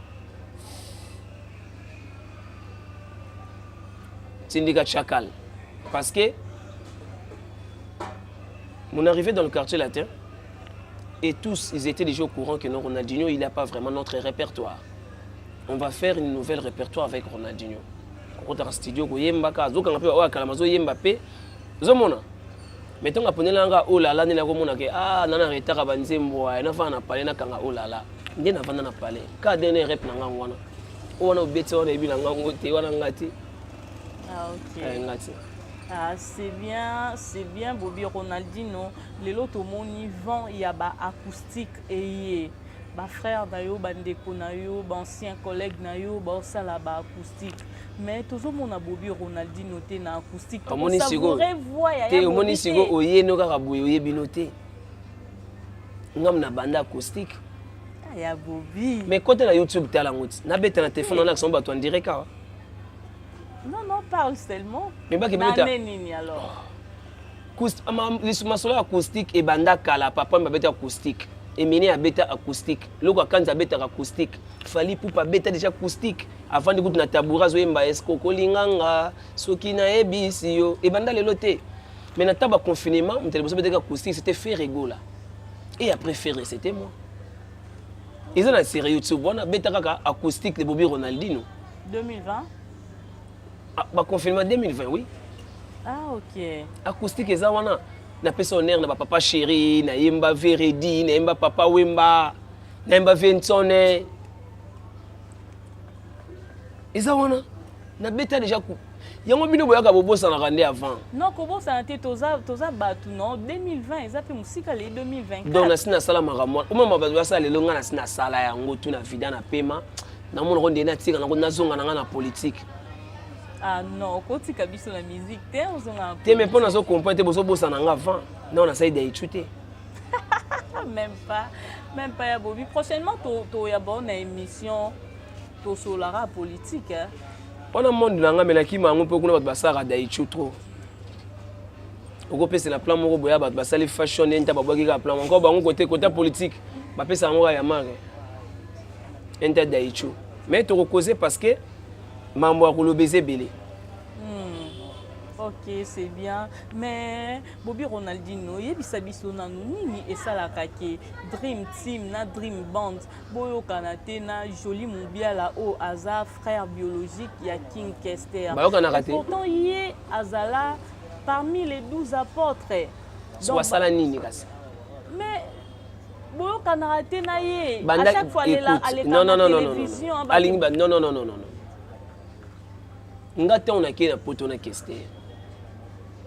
tindika chakal, parce que mon arrivée dans le quartier latin et tous ils étaient déjà au courant que non, Ronaldinho il n'a pas vraiment notre répertoire, on va faire une nouvelle répertoire avec Ronaldinho. Kokotaka studio koyembaka, azokanga mpe oyo akalama azoyemba mpe ozomona. Mais ntongo aponela nga olala nde nakomona ke ah, nana retard banzembo aya, nafanda na palais nakanga olala nde navanda na palais ka dernier rep na ngango wana. Oyo wana obeti wana yebi na ngango te, wana nga te. Ah, ok. Eh, nga te. Ah, c'est bien, c'est bien Bobby Ronaldinho. Lelo tomoni vent ya ba acoustique eye. Ba frère na yo, ba ndeko na yo, ba ancien collègue na yo, ba osala ba acoustique. Mais tozomona Bobby Ronaldinho te na acoustique. Omoni sikoyo voix ya te, omoni sikoyo oyeno kaka boye, oyebi no te. Ngam na banda acoustique. Ya Bobi. Mais kota na YouTube, tala yango ti nabeta na telefone wana, akisamo bato en direct awa. Non, non, parle seulement. Mais baki Na beta. année nini alors? Masolo ya acoustique ebanda kala. Papa babeta acoustique, Emene abeta acoustique, Loko Akanzi abetaka acoustique, Fally Ipupa abeta déjà acoustique. Avandi kutu na tabouret, azoyemba eske okolinganga soki nayebisi yo. Ebanda lelo te. Mais na ta baconfinement, moto ya liboso abetaka acoustique, c'était Ferre Gola, et après Ferre, c'était moi. Eza na série YouTube wana, abeta kaka acoustique de Bobi Ronaldino. 2020? Ah, baconfinement 2020, oui. Ah, ok. Acoustique eza wana. Napesa honneur na bapapa chéri, nayemba Veredi, nayemba Papa Wemba, nayemba Vensone. Eza wana, nabeta déjà yango. Bino boyaka bobosanaka nde avant. Non, kobosana te, toza bato. Non, 2020 eza mpe mosika, lei 2024. Donc nasi nasala makambo wana. Omama bato basala lelo, ngai nasi nasala yango tu na vida na pema. Namonako nde natika nango, nazonga na ngai na politique. Ah non, okotika biso na musique te, ozonga na Te, mais mpo nazo comprendre te, bozobosana nga avant nao nasali daichu te. Même pas, même pas. Ya Bobi, prochainement toya bao na émission, tosolaka politique, hein. Wana monde na nga, me nakima yango mpe kuna bato basalaka daichu trop. Okopesela plan moko boya, bato basali fashion nde nta babwaki kaka plan moko bango kote kota politique, bapesa yango kaka ya marke enta daichu. Mais tokokoze parce que mambo ya koloba eza ebele. Ok, c'est bien. Mais Bobi Ronaldino, yebisa biso nanu nini esalaka ke Dream Team na Dream Band boyokana te na Joli Mobiala oyo aza frère biologique ya King Kester? Bayokanaka te. Et pourtant ye azala parmi les 12 apôtres. So basala nini kasi? Mais boyokanaka te na ye. Banda À chaque fois alela écoute, aleka non, na non, non, non, non, télévision. Non. Alingi ba non, non, non, non, non, non. Nga ntango nakei na poto na Kester,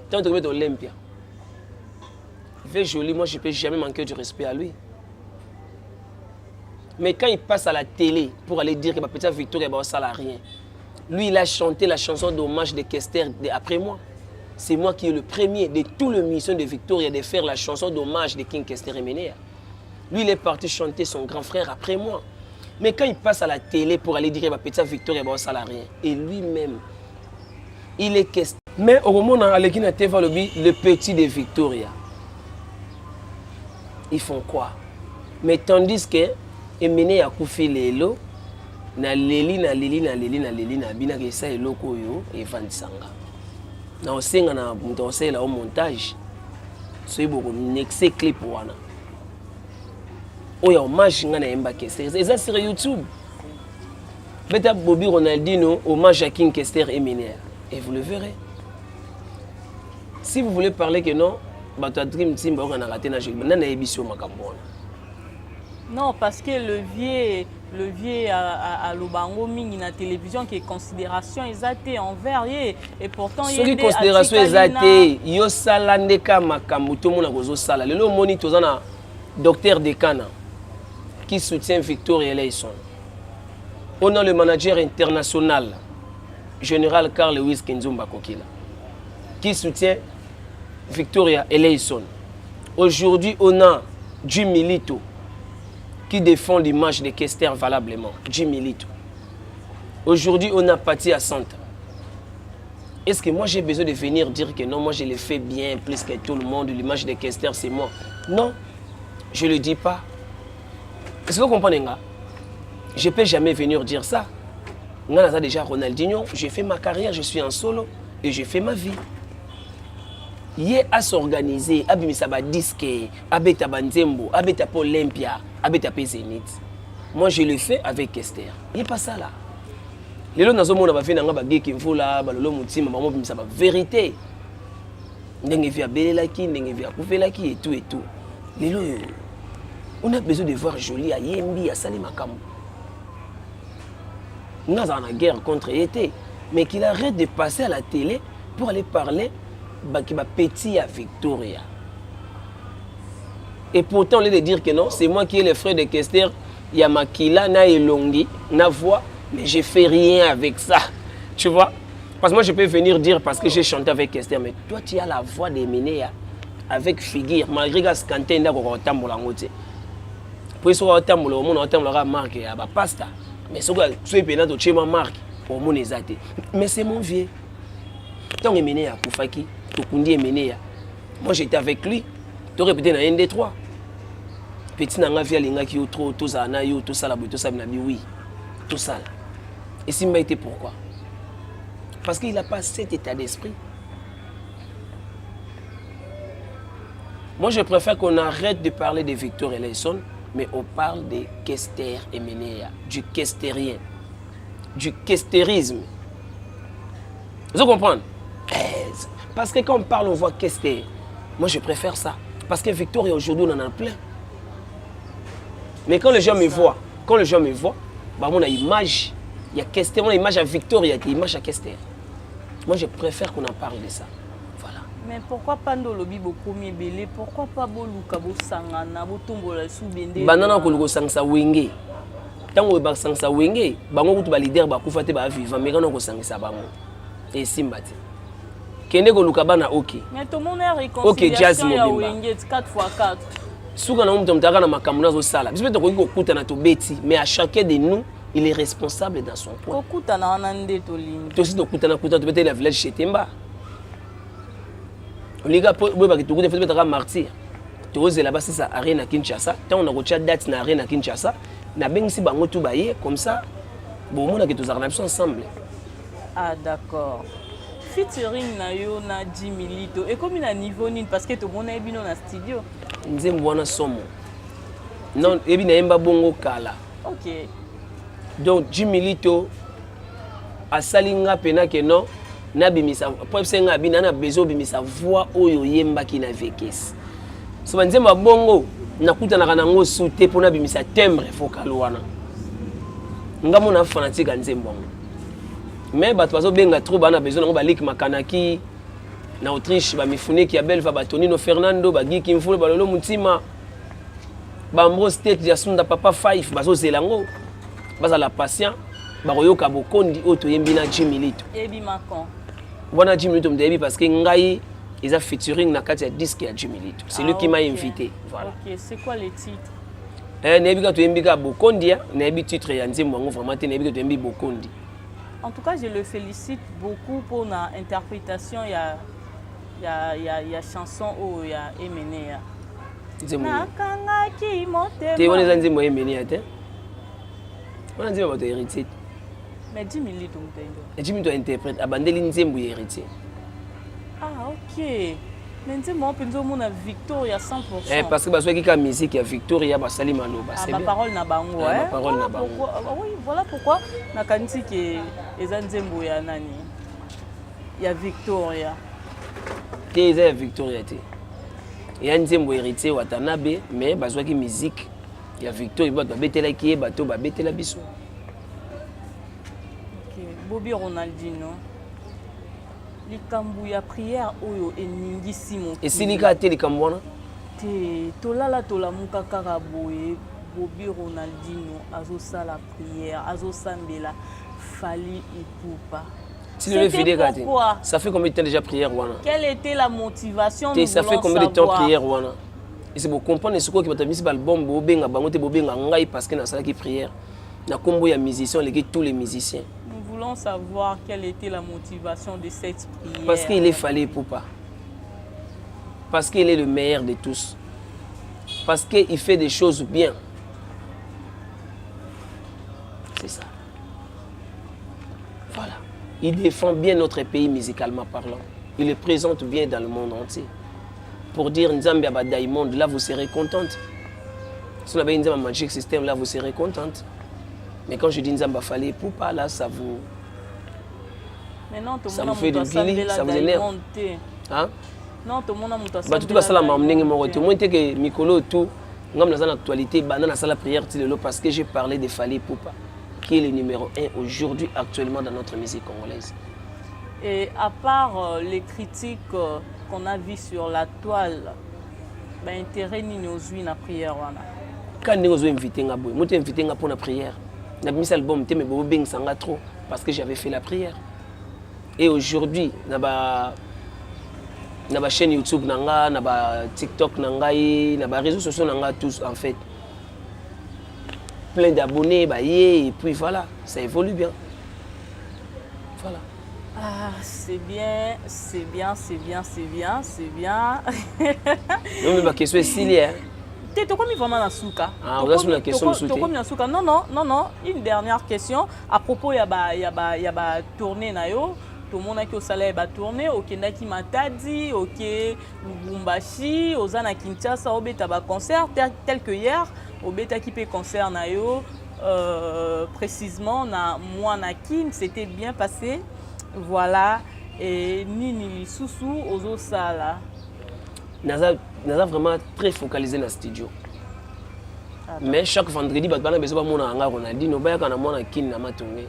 ntango tokobeta Olympia, Ve Joli, moi je peux jamais manquer du respect à lui. Mais quand il passe à la télé pour aller dire que ma petite Victoria ça rien, lui, il a chanté la chanson d'hommage de Kester après moi. C'est moi qui est le premier de tout le mission de Victoria de faire la chanson d'hommage de King Kester Emeneya. Lui, il est parti chanter son grand frère après moi. Mais quand il passe à la télé pour aller dire que ma petite Victoria ça rien, et lui-même, il est Kester. Mais au moment où aleki na TV, alobi le petit de Victoria. Ils font quoi? Mais tandis que Emene akufi lelo, na leli, na leli, na leli, na leli, na binaka esa eloko oyo evandisanga na osenga na moto akosalela o montage. Soki bokonexe clip wana oyo hommage ngai nayemba Kester, eza sur YouTube. Beta Bobi Ronaldino hommage à King Kester Emeneya et vous le verrez. Si vous voulez parler que non, bato ya Dream Team bayokanaka te na Joli, nani ayebisi yo makambo wana? Non, parce que le vieux aloba yango mingi na télévision ke considération eza te envers ye, et pourtant ye Soki nde considération eza atikali te, yosala nde ka makambo tomona kozosala lelo. Omoni, toza na docteur Dekana qui soutient Victoria Eleison. On a le manager international, général Carl Lewis Kenzumba Kokila, qui soutient Victoria Eleison. Aujourd'hui, on a Jim Milito qui défend l'image de Kester valablement. Jim Milito. Aujourd'hui, on a Pati à Santa. Est-ce que moi j'ai besoin de venir dire que non, moi je le fais bien plus que tout le monde, l'image de Kester c'est moi? Non, je ne le dis pas. Est-ce que vous comprenez, nga? Je ne peux jamais venir dire ça. Nga naza déjà Ronaldinho, j'ai fait ma carrière, je suis en solo et j'ai fait ma vie. Ye asorganize, abimisa badisques, abeta banzembo, abeta mpe Olympia, abeta mpe Zénith. Moi je le fais avec Kester, ye pasala. Lelo nazomona bavieux na nga, bageki mvula, balolo motima, bango bimisa bavérité, ndenge vieux abelelaki, ndenge vieux akufelaki et tout et tout. Lelo oyo on a besoin de voir Joli ayembi, asali makambo. Nga azala na guerre contre ye te, mais qu'il arrête de passer à la télé pour aller parler baki bapetits ya Victoria. Et pourtant, au lieu de dire que non, c'est moi qui est le frère de Kester ya makila na elongi na voix, mais je fais rien avec ça, tu vois? Parce que moi je peux venir dire parce que j'ai chanté avec Kester, mais toi tu as la voix de Emeneya avec figure, malgré que Scanté ndako kotambola yango te. Po ye soki aotambola, omona aotambola kaka marque ya bapasta, mais soki soki mpena totie mwa marque, omona eza te. Mais c'est mon vieux. Ntango Emeneya akufaki, tokundi Emeneya, moi j'étais avec lui, torépété na ye nde 3 petit na nga. Vieux alingaki yo trop, tozala na yo, tosala boye, tosala na bi. Oui, tosala, esimba ye te. Pourquoi? Parce qu'il a pas cet état d'esprit. Moi, je préfère qu'on arrête de parler de Victor Eleison, mais on parle de Kester Emeneya, du kestérien, du kestérisme. Vous comprenez? Parce que quand on parle, on voit Kester. Moi, je préfère ça. Parce que Victoria, aujourd'hui, on en a plein. Mais quand les gens me voient, quand les gens me voient, bah, mon image, il y a Kester, mon image à Victoria, il y a image à Kester. Moi, je préfère qu'on en parle de ça. Voilà. Mais pourquoi pas nde olobi bokomi ebele, pourquoi pas boluka bosangana, botombola lisusu bendele? Banda na koluka kosangisa Wenge, ntango basangisa Wenge, bango kutu baleader bakufa te, bavivant, mais kana kosangisa bango esimba te. Kende koluka bana oke. Mais tomona réconciliation ya Wenge 4 x 4. Suka nango, moto moto na makambo nazosala. Biso mpe tokoki kokutana, tobeti, mais à chacun de nous, il est responsable dans son coin. Kokutana wana nde tolingi. Tosi tokutana kutana, tobeteli ya village Chetemba. Olinga boyebaki tokuta fo tobetaka Martyr. Tozela basisa Arena Kinshasa. Ntango nakotia date na Arena Kinshasa, nabengisi bango tu baye, comme ça bomonaki tozalaka na biso ensemble. Ah d'accord. Featuring na yo na Jimmy Lito ekomi na niveau nini? Parce que tomona ye bino na studio. Nzembo wana somo. Non, yebi nayemba bongo kala. Donc Jimmy Lito asali nga mpena ke non, nabimisa po ebisa nga abi na na besoin obimisa voix oyo oyembaki na vekes. So banzembo ya bongo nakutanaka nango su te mpo nabimisa timbre vocal wana. Nga mona fanatique ya nzembo yango, mais bato bazobenga trop, bana besoin nango. Balik Makanaki na Autriche, bamifuneki ya Belva, batonino Fernando, bagiki Mvula, balolo Mutima, baambrose State ya Sunda, Papa 5 bazozela yango. Bazala patient, bakoyoka bokondi oyo toyembi na Jimmy Lito. Ebima quand? Wana Jimmy Lito moto ayebi, parce que ngai eza featuring na kati ya disque ya Jimmy Lito. C'est lui qui m'a invité, voilà. Ok, c'est quoi le titre? Eh, nayebi kaka toyembi kaka Bokondi ya. Nayebi titre ya nzembo yango vraiment te. Nayebi kaka toyembi Bokondi. En tout cas, je le félicite beaucoup pour na interprétation ya chanson oyo ya Emeneya. Nzembo nini? Nakangaki motema. Te, wana eza nzembo ya Emeneya te, wana nzembo ya bato ya Héritier. Mais Jimmy Lito moto ayembi. Jimmy Lito interprète, abandeli nzembo ya Héritier. Ah ok, mais nzembo wana mpenza omona Victoria 100. Eh, parce que bazwaki kaka musique ya Victoria, basali maloba. Ah, c'est bien. Baparole na bango. Ah, eh. baparole na Voilà bango. pourquoi, ah, oui, voilà pourquoi nakanisi ke eza nzembo ya nani, ya Victoria. Te, eza ya Victoria te, eya nzembo Héritier Watanabe, mais bazwaki musique ya Victoria, bato babetelaki ye, bato babetela biso. Ok. Bobi Ronaldino, likambo ya prière oyo eningisi mokili. Esili kaka te likambo wana. Te, tolala tolamuka kaka boye, Bobi Ronaldino azosala prière, azosambela Fally Ipupa. Si le C'était vidéo kaka te. pourquoi? Ça fait combien de temps déjà, prière wana? Quelle était la motivation? Te, Nous ça fait voulons combien de temps savoir. prière wana? Ese bocomprendre sikoyo bato bamisi baalbum, bobenga bango te, bobenga ngai parce que nasalaki prière na nkombo ya musicien oleki tous les musiciens. Nous voulons savoir quelle était la motivation de cette prière. Parce qu'il est Fally Ipupa, parce qu'il est le meilleur de tous, parce qu'il fait des choses bien. C'est ça, voilà. Il défend bien notre pays musicalement parlant, il le présente bien dans le monde entier. Pour dire Nzambe ya Diamond, là vous serez contente. Si on avait Nzambe Magic System, là vous serez contente. Mais quand je dis Nzambe Fally Ipupa, là ça vous Maintenant, ça tomona vous fait moto du gili, asambela ça vous énerve. Diamond te. Hein? Non, tomona moto Bato tu basala makambo ndenge moko te. te. Omoni te ke mikolo tu ngambo naza na actualité, banda nasala prière ti lelo, parce que j'ai parlé de Fally Ipupa, qui est le numéro 1 aujourd'hui, actuellement, dans notre musique congolaise. Et à part les critiques qu'on a vues sur la toile, ba intérêt nini ozwi na prière wana? Ka ndenge ozo invité nga boye, moto invité nga mpona prière, nabimisi album te, mais bobengisa nga trop parce que j'avais fait la prière. Et aujourd'hui, na ba chaîne YouTube na nga, na ba TikTok na ngai, na ba réseaux sociaux na nga tous en fait. Plein d'abonnés baye, et puis voilà, ça évolue bien. Voilà. Ah, c'est bien, c'est bien, c'est bien, c'est bien, c'est bien. Non, mais ma question est esili, hein. Te, tokomi vraiment na suka. Ah, oza na question mosusu te? Tokomi na suka. Non, non, non, non, une dernière question à propos ya ba tournée na yo. Tomonaki osala ya batournée, okendaki Matadi, oke Lubumbashi, oza na Kinshasa, obeta baconcert tel que hier obetaki mpe concert na yo, précisément na Mwana Kin, c'était bien passé. Voilà. Et nini lisusu ozosala? Naza vraiment très focalisé na studio. Ah, mais chaque vendredi, bato bana beso bamona nga Ronaldino, bayaka na Mwana Kini na Matonge.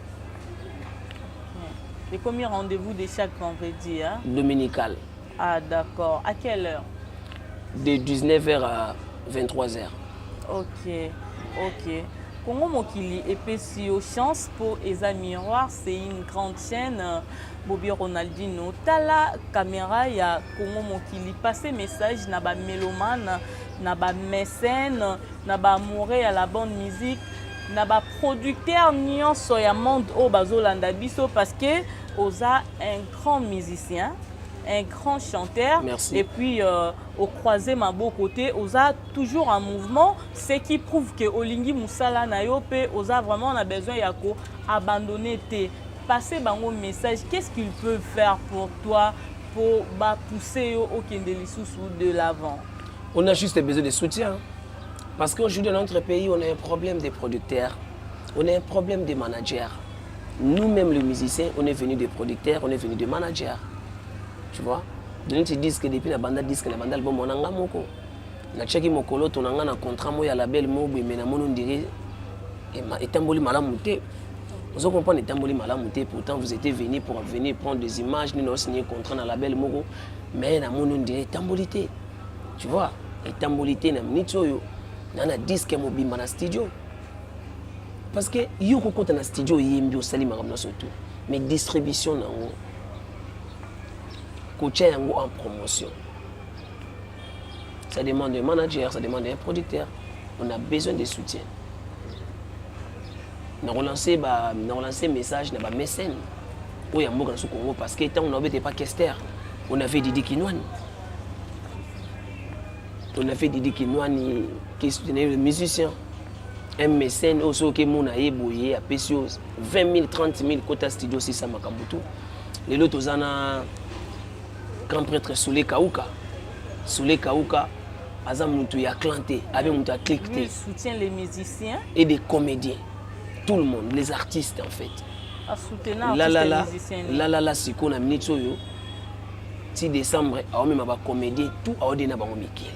Ekomi rendez-vous de chaque vendredi, hein? Dominical. Ah d'accord. À quelle heure? De 19h à 23h. Ok. Congo Mokili epesi yo chance mpo eza miroir, c'est une grande chaîne. Bobi Ronaldino, tala caméra ya Congo Mokili, passe message na bamélomane, na bamécène, na baamoureux ya la bonne musique, na baproducteur nyonso ya monde oyo bazolanda biso, parce que oza un grand musicien, un grand chanteur. Merci. Et puis ocroiser maboko te, oza toujours en mouvement, ce qui prouve que olingi mosala na yo mpe oza vraiment na besoin ya ko abandonner te. Passer bango message, qu'est-ce qu'ils peuvent faire pour toi pour bapousser yo okende lisusu de l'avant? On a juste besoin de soutien. Parce qu'aujourd'hui, dans notre pays, on a un problème des producteurs, on a un problème des managers. Nous-mêmes, les musiciens, on est venus des producteurs, on est venus des managers. Tu vois? Donc, tu dis que depuis la bande disque, la bande album, on a un moko. Natiaki mokolo to na nga na contrat mo ya label mo boye, mais namoni on dirait etamboli malamu te. Ozo comprendre, etamboli malamu te. Pourtant vous étiez venu pour venir prendre des images, nous signé contrat na label moko, mais namoni on dirait etamboli te. Tu vois, etamboli te. Na minute oyo na disque mobimba na studio, parce que yo kokota na studio, oyembi, osali makambo nyonso tout, mais distribution nango, kotia yango en promotion, ça demande un manager, ça demande un producteur. On a besoin de soutien. Na relancer message na ba mécène oyo ya mboka na biso Congo, parce que ntango na pas Kester, on avait Didi Kinwani, on avait Didi Kinwani qui soutenait le musicien, un mécène oyo soki okemona ye boye, apesi yo 20 000, 30 000, kota studio, osisa makambo tu. Lelo toza na grand prêtre Soule Kauka. Soule Kauka aza mutu ya clan te, abe mutu ya clique Lui, il te. Soutient les musiciens. Et des comédiens, tout le monde, les artistes en fait. Asoutenant La la la. artiste musicien. La la la, sikoyo na minute oyo ti décembre, aomema bacomédien tout, aode na bango mikili.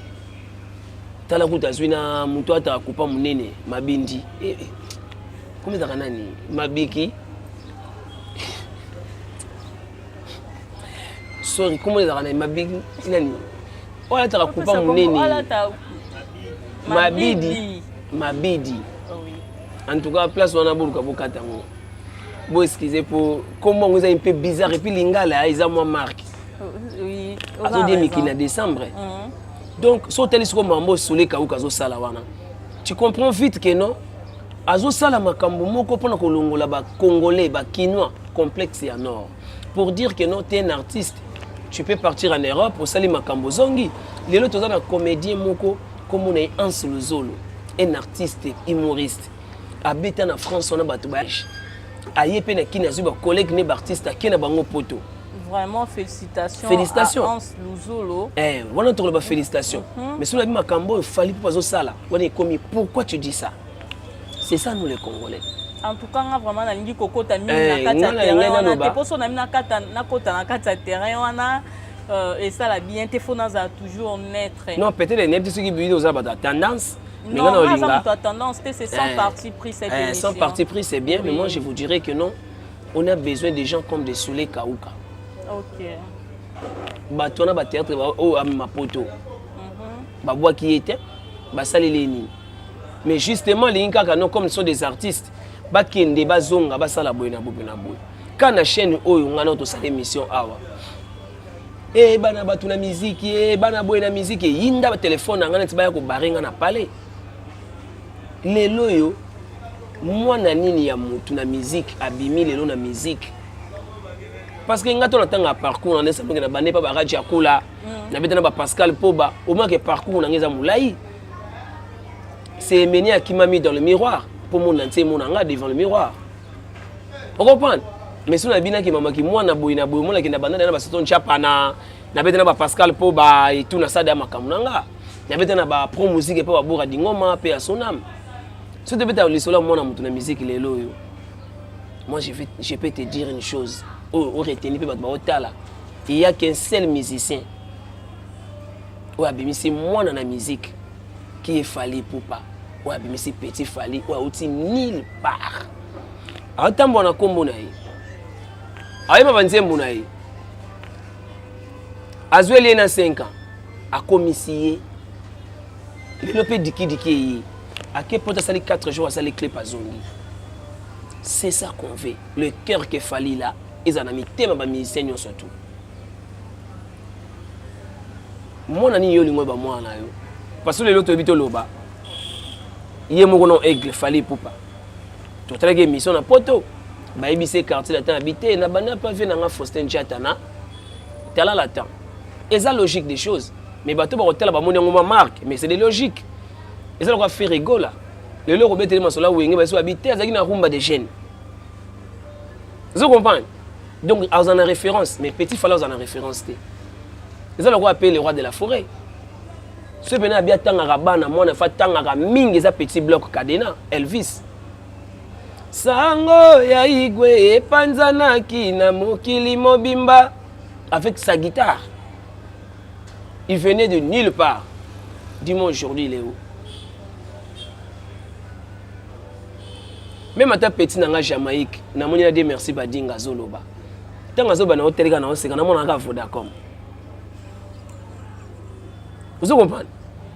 Tala kuta azwi na moto ata akupa monene mabindi. Eh, eh. Komi ezalaka nani, mabiki, sorry, komo ezalaka nani, mabiki nani, oyo alataka kupa monene? Alata. Mabidi, mabidi. Oh, oui. En tout cas, place wana boluka bokata yango, bo excuse po kombo yango eza un peu bizarre, et puis lingala eza mwa marque. Oui. Azodie mikili na décembre. Donc so otali sikoyo mambo Osole Kauka azosala wana, tu comprends vite que non, azosala makambo moko mpona kolongola bacongolais, bakinois complexe ya nord, pour dire que non, t'es un artiste, tu peux partir en Europe, osali makambo, ozongi. Lelo toza na comédien moko, kombo na ye Hans Luzolo, un artiste humoriste, abeta na France wana, bato ba aye mpe na Kini, azwi bacollègue ne baartiste, ake na bango poto. Vraiment, félicitations. Félicitations. À Hans Luzolo. Eh, wana tokoloba félicitation, mais soki nabi makambo oyo Fally mpo azosala wana ekomi pourquoi tu dis ça? C'est ça, nous les Congolais. En tout cas, nga vraiment nalingi kokota mingi Eh, na kati ya nga terrain nalingi wana te, naloba. mpo so nami nakota na kati ya terrain wana, esala bien te, faut nazala toujours neutre. Non, peut-être nayebi te soki bino oza bato ya tendance, mais Non, nga na nga aza olinga moto ya tendance te, c'est sans Eh, parti pris cette eh, émission. sans parti pris, c'est bien, mais Oui. moi je vous dirais que non, on a besoin de gens comme des Soule Kauka. Bato wana bathéâtre oyo amema poto, babwaki ye te, basaleli ye nini? Mais justement alingi kaka non, comme ce sont des artistes, bakende, bazonga, basala boye na boye na boye. Ka na chaîne oyo ngai na tosala émission awa, e bana bato na miziki, e bana boye na miziki, eyinda batelefone na ngai neti baya kobare ngai na pale. Lelo oyo Mwana nini ya mutu na musique abimi lelo na musique? Parce que nga to na tanga parcours na nesa na bande pa ba Raja Kula, na beta na ba Pascal Poba, au moins que parcours na ngeza mulayi. C'est Emeneya qui m'a mis dans le miroir pour mon entier mon anga devant le miroir. On comprend? Mais si on a bien qui mama qui moi na boy na boy moi qui na banda na ba soton chapana, na beta na ba Pascal Poba et tout na sada makambo nanga. Na beta na ba pro musique pa ba Bora Dingoma pe à son âme. Soki tobeta lisolo ya mwana moto na musique lelo oyo, moi je peux te dire une chose oyo oreteni mpe bato baotala, il y a qu'un seul musicien oyo abimisi mwana na musique qui est Fally Ipupa, oyo abimisi petit Fally oyo auti nulle part, aotambola na nkombo na ye, ayeba banzembo na ye, azweli ye na 5 ans, akomisi ye lelo mpe dikidiki eye ake poto, asali 4 jours, asali clip, azongi. C'est ça qu'on veut, le cœur que Fally là eza na mitema bamusicien nyonso tu. Mwana nini yo olingo oyeba mwana na yo? Parce que lelo toyebi, toloba ye moko no aigle Fally Ipupa. Totalaki émission na poto, bayebisi quartier latin abi te na banda pa vie nanga Faustin Ndiatana tala latin. Eza logique des choses, mais bato bakotala bamoni yango mwa marque, mais c'est des logiques. Eza lokola Ferre Gola lelo okobeteli masolo awenge baso babi te azalaki na rumba de jeune, ozo comprendre? Donc aza na référence, mais petit Fally aza na référence te. Eza lokola ape le roi de la forêt, soki pene abi atangaka bana, mwana fa atangaka mingi eza petit bloc cadena Elvis. Sango ya igwe epanzanaki na mokili mobimba avec sa guitare. Il venait de nulle part. Dis-moi, aujourd'hui il est où? Même ata petit na nga Jamaïque, namoni na de merci badinga azoloba. Ntango azoba na oteleka na oseka, namonaka Vodacom. Ozo comprendre?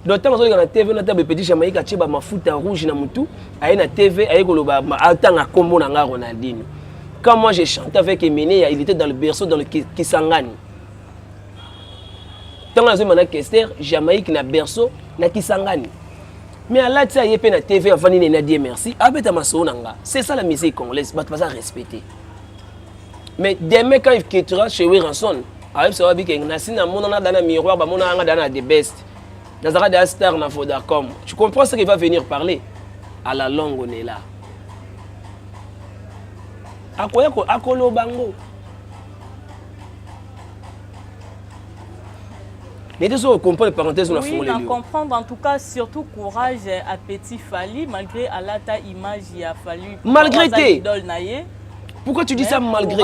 Donc ntango azoleka na TV na table, petit Jamaïque atie bamafuta rouge na mutu, aye na TV, aye koloba, atanga kombo na nga Ronaldinho. Quand moi j'ai chanté avec Emeneya, il était dans le berceau, dans le Kisangani. Ntango nazoyemba na Kester Jamaïque na berceau na Kisangani, mais alati aye mpe na TV, avandi nene na die merci, abeta masolo na nga. C'est ça la musique congolaise, bato baza respecté. Mais demain, quand il quittera chez Werrason, ayebisa wabi ke nasi namonana da na miroir, bamonaka nga da na the best, nazalaka da star na Vodacom. Tu comprends ce qu'il va venir parler? À la longue, on est là, akoya akoloba ngo nete so comprendre parenthèse. On oui, na comprendre. En tout cas, surtout courage à petit Fally, malgré alata image ya Fally. Malgré te. Idole na ye. Pourquoi tu dis ça, malgré?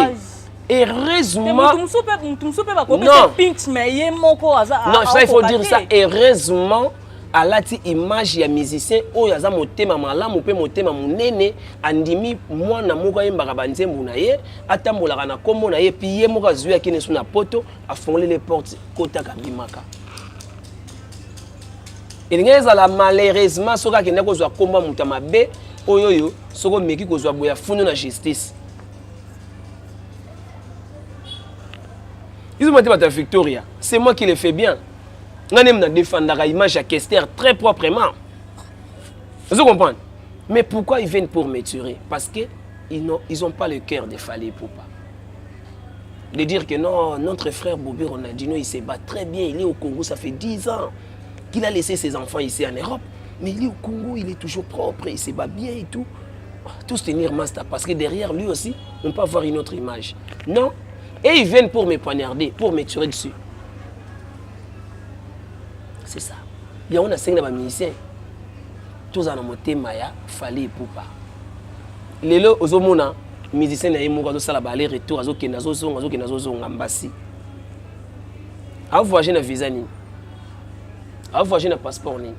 Heureusement. Mutu mosusu mpe bakopesa pinch, mais ye moko aza Non, ça, il faut dire ça, heureusement alati image ya musicien oyo aza motema malamu mpe motema monene, andimi mwana moko ayembaka banzembo na ye, atambolaka na nkombo na ye, puis ye moko azwi akende so na poto, afongoli les portes, kotaka, bimaka. Elingi ezala malheureusement soki akende kozwa nkombo ya moto ya mabe oyo oyo soki omeki kozwa boye, afundi na justice. Izoma te, bato ya Victoria, c'est moi qui le fais bien. Nga nde na défendaka image ya Kester très proprement, vous comprendre? Mais pourquoi ils viennent pour me tuer? Parce que ils ont pas le cœur de Fally Ipupa, de dire que non, notre frère Bobby Ronaldinho, il se bat très bien, il est au Congo, ça fait 10 ans qu'il a laissé ses enfants ici en Europe, mais il est au Congo, il est toujours propre, il se bat bien et tout. Tous tenir master, parce que derrière lui aussi, on peut avoir une autre image. Non. Et ils viennent pour me poignarder, pour me tirer dessus. C'est ça. Bien, on a cinq musiciens. Tous en motema ya Fally Ipupa. Lelo ozomona musicien na ye moko azosala ba aller retour, azokende, azozonga, azokende, azozonga mbasi, avoyage na visa nini, avoyage na passeport nini,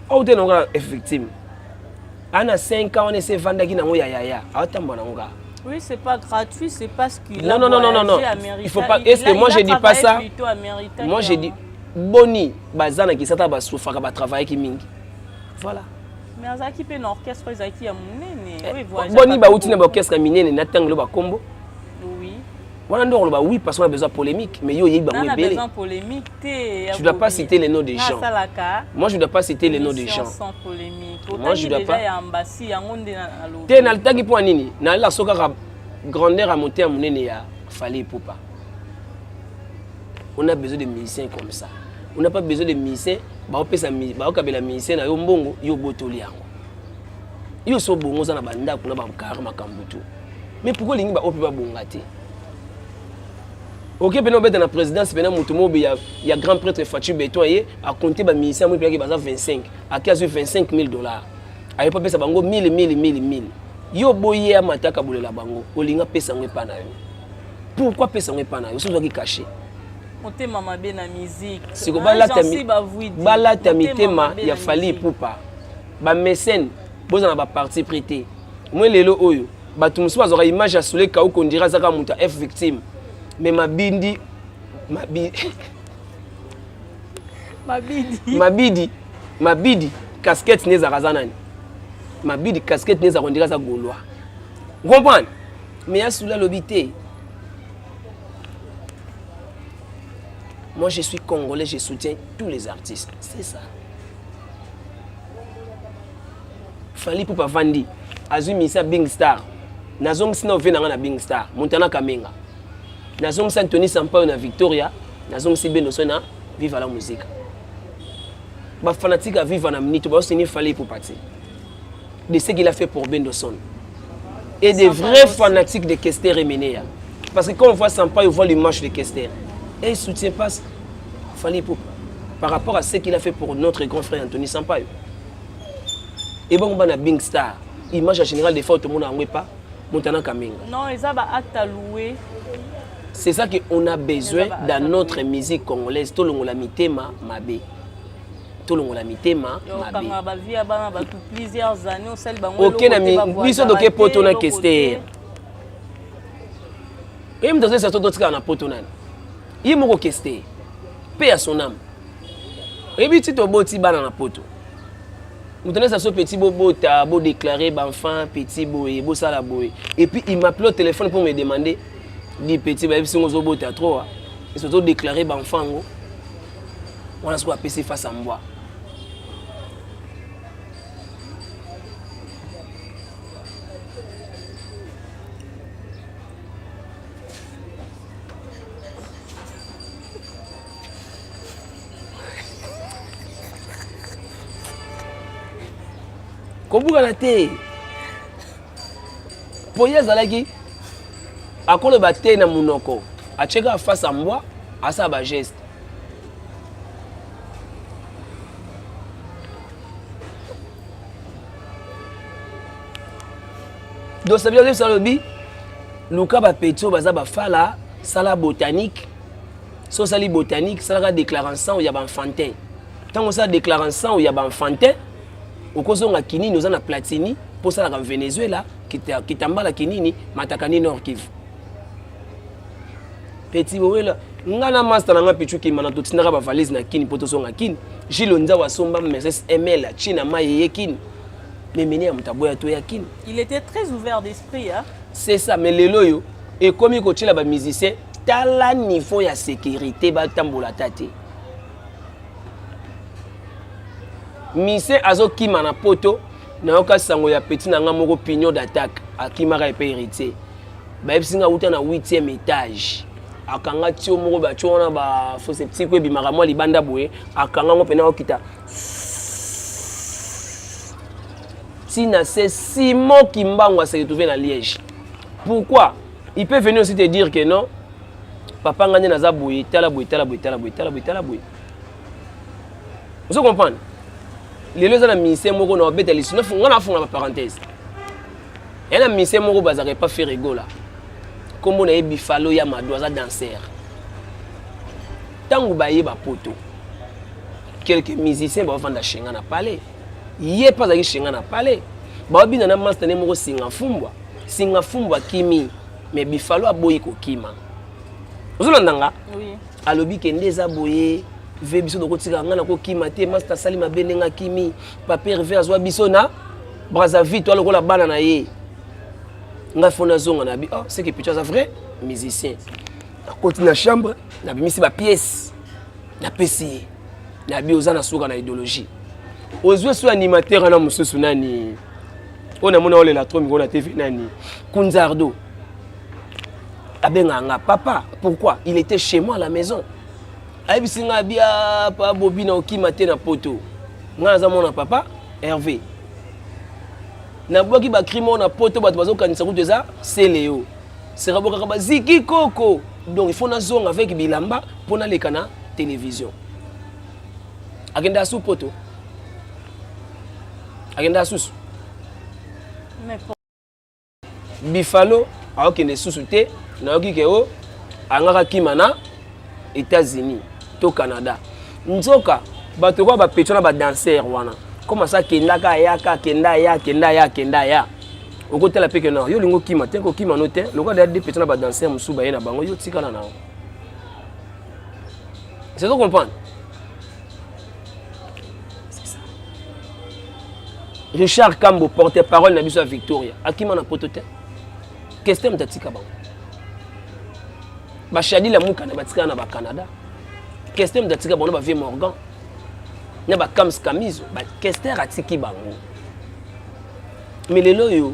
aute nango kaka effectivement ana 5 ans wana ese evandaki nango ya yaya, aotambola nango kaka. Oui, c'est pas gratuit, c'est parce qu'il Non, non, non, non, non, non. Il faut pas. Est-ce que moi je dis pas ça? Moi je dis boni baza na kisata basufaka, batravaillaki mingi. Voilà. Mais azalaki mpe na orchestre ezalaki ya monene. Boni bauti na baorchestre ya minene na ntango bakombo. Oui. Wana nde okoloba oui parce qu'on a besoin polémique, mais yo oyebi bango ebele. Polémique te. Tu dois pas citer les noms des gens. Moi je dois pas citer les noms des gens. Sans polémique. Moi je dois pas. Ya ambasi yango nde na lobi. Te nalitaki mpo nini? Nalela so kaka grandeur ya motema monene ya Fally Ipupa. On a besoin de musiciens comme ça. On n'a pas besoin de musiciens baopesa baokabela musicien na yo mbongo yo obotoli yango. Yo so bongo oza na bandako na bakar makambo tout. Mais pourquoi olingi baoyo mpe babonga te? Oke mpena obeta na présidence mpena moto moko ya, ya grand prêtre Fatshi Beton ye akonte bamusicien moi mpelaki baza 25 ake azwi 25 000 dollars aye mpo apesa bango 1000 1000 1000 1000 yo boye ya mata akabolela bango olingi apesa yango epa na yo pourquoi apesa yango epa na yo soki ozwaki cachet motema mabe na musique siko balata, mi, balata mitema ya Fally Ipupa bamesene boza na baparti pris te moi lelo oyo bato mosusu bazwaka image ya Soule Kauko on dirait azaka moto ya F victime mais mabindi mabi mabidi mabidi mabidi casquette ne ezalaka aza nani mabidi casquette ne ezalaka on dirait aza gaulois comprendre mais ya Soule alobi te. Moi je suis congolais, je soutiens tous les artistes, c'est ça. Fally Ipupa vandi azwi misa Bing Star nazongisi na ove na nga na Bing Star Montana Kamenga nazongisi Anthony Sampaio na Victoria nazongisi Bendo so na Viva la Musica ba fanatique ya Viva na minute baosini Fally Ipupa te de ce qu'il a fait pour Bendoson et des vrais fanatiques de Kester Emeneya parce que quand on voit Sampaio on voit l'image de Kester et il soutient pas Fally Ipupa par rapport à ce qu'il a fait pour notre grand frère Anthony Sampaio. Et bon, on a Bing Star, image en général des fois tout le monde a pas Montana Kamenga. Non, ils ont acte à louer. C'est ça qu'on a besoin dans notre musique congolaise. Tolongola mitema mabe. Tolongola mitema mabe. Ba vie bana ba tout plusieurs années osali bango. OK na biso toke poto na Kester. Et mutu azali sato totikala na poto nani? Ye moko Kester. Paix à son âme. Oyebi ti toboti bana na poto. Moto nesa so petit bobota, bo déclarer ba enfant petit boye, bosala boye. Et puis il m'appelait au téléphone pour me demander dit petit ba yebisi ngo ozobota trop. Et surtout déclarer ba enfant ngo. Wana siko apesi face à mbwa. Kobukana te po ye azalaki akoloba te na monoko atie kaka face ya mbwa asala bageste donc ça veut dire alobi luka bapeti oyo baza bafala sala botanique so osali botanique salaka déclaration ya baenfantin ntango osala déclaration ya baenfantin okozonga kinini oza na platini mpo osalaka venezuela kitambala kinini matakani nord kivu petit bowela nga na master na nga pichu kimana totindaka bavalise na kini mpo tozonga kini gilo nzawa asomba mercedes ml atie na mai eye kini memene ya moto aboya toya kini. Il était très ouvert d'esprit hein? C'est ça, mais lelo oyo ekomi kotiela bamusicien tala niveau ya sécurité batambola ta te. Musicien azokima na poto nayoka sango ya petit na nga moko pignon d'attaque akimaka epe héritier bayebisi nga wuta na 8e étage akanga tio moko batio wana ba faux septique ebimaka mwa libanda boye akanga ngo mpena okita tina se Simon Kimbangu se retrouvé na Liège. Pourquoi? Il peut venir aussi te dire que non, papa ngane naza boye, tala boye, tala boye, tala boye, tala boye, tala boye. Vous comprenez? Lelo eza na ministère moko na obeta lisu, nga na funga ba parenthèse. Ya na ministère moko bazaka pas faire egola. Kombo na ye Bifalo ya Mado aza danseur. Tango baye ba poto. Quelques musiciens ba vanda chez nga na palais. Ye mpe azalaki chez nga na palais. Babina na master ne moko singa fumbwa. Singa fumbwa kimi mais Bifalo aboyi kokima. Ozolanda nga? Oui. Alobi ke nde eza boye ve biso tokotika nga nakokima te master asali mabe ndenge akimi papa Hervé azwa biso na Brazzaville to lokola bana na ye. Ngai fo nazonga na bi, oh, c'est que Picho aza vrai musicien. Nakoti na chambre, nabimisi bapièce, napesi ye. Nabi oza na suka na idéologie. Ozwi so animateur wana mosusu nani oyo namoni aolela trop mikolo na TV, nani, Kunzardo, abengaka nga papa. Pourquoi? Il était chez moi à la maison. Ayebisi nga bia pa Bobi, na okima te na poto, nga naza mwana papa Hervé. Nabwaki bacrime oyo na poto, bato bazokanisa kutu eza seleo sera bokaka baziki koko. Donc il faut nazonga avec bilamba mpo naleka na télévision. Akende asu poto, akende asusu Bifalo, aokende susu te. Nayoki ke o angaka kima na États-Unis to Canada. Nzoka bato kwa bapetio na badanser wana, comme asa akendaka, ayaka, akenda, aya, akenda, aya, akenda, aya. Okotala mpe ke non, yo olingi okima te, kokima no te. Lokola deya de petio na badanser mosusu baye na bango, yo tikala na yo. C'est to comprendre, c'est ça. Richard Kambo, porte-parole na biso ya Victoria, akima na poto te. Kester moto atika bango. Bashadila Mukana batikala na bacanada. Kester moto atika bango na bavie Morgan na bakams Kamizo. Kester atiki bango. Mais lelo oyo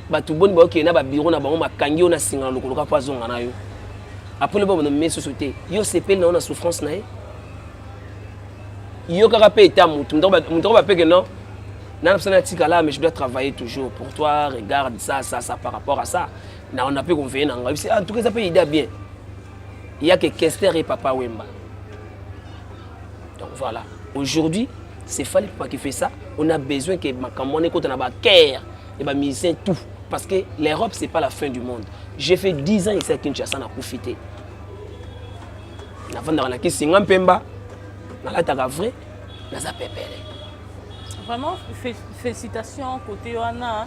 bato boni baokende na babiro na bango, makangi yo na singa na lokolo kaka mpo azonga na yo. Après loba bonomeme susu te, yo sepeli na yo na souffrance na ye. Yo kaka mpe eta motu moto ako bapeke non, nana mposana natikala, mais je dois travailler toujours pour toi. Regarde ça, ça, ça, par rapport à ça na on a mpe conveille na ngai. En tout cas eza mpe idée bien ya ke Kester et Papa Wemba. Donc voilà, aujourd'hui c'est Fally Ipupa qui fait ça. On a besoin que makambo wana ekota na bacœur et bamusicien tout, parce que l'Europe, c'est pas la fin du monde. J'ai fait 10 ans ici à Kinshasa, nakufi te. Navandaka na kisinga mpemba, nalataka vrai, naza pepele. Vraiment félicitations côté wana.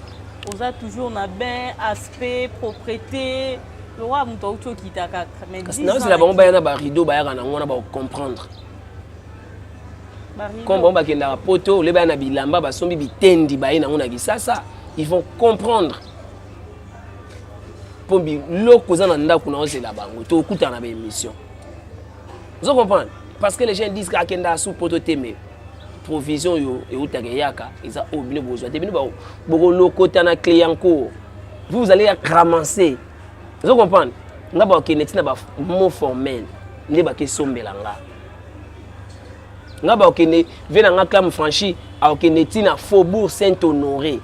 Oza toujours na bain, aspect propreté, lokola moto auti okita kaka. Kasi naozela bango baya na barideau, bayaka nango wana, bakocomprendre. Comme bango bakendaka poto ole, baya na bilamba basombi bitendi, baye nango na Kisasa, ils vont comprendre. Mpo biloko eza na ndako, naozela bango, tokutana na baémission. Ozo comprendre, parce que les gens disent akenda su poto te, mais provision oyo eutaka eyaka eza oyo bino bozwa te. Bino bokolokota na Clignancourt, vous, vous allez ramasser. Ozo comprendre nga, bakokende ntina bamot formel nde bakesombela nga. Nga bakokende ve na nga clame franchi, akokende ntina Faubourg Saint Honoré,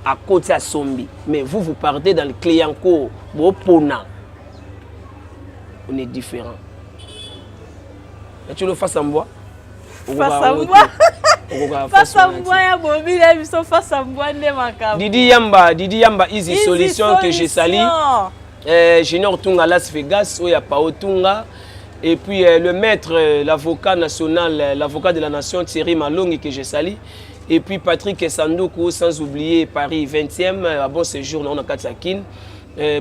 akoti, asombi. Mais vous, vous partez dans le Clignancourt, bopona. On est différent. Natilo face mbwa. Face mbwa ya Bobi na biso, face mbwa nde makambo. Didi Yamba, Didi Yamba, Easy, Easy Solution, que je salue. Junior Tunga, Las Vegas, oyo ya Pao Tunga. Et puis le maître, l'avocat national, l'avocat de la nation, Thierry Malongi, que je salue. Et puis Patrick Sandoukou, sans oublier Paris 20e, à bon séjour, na kati ya Kin.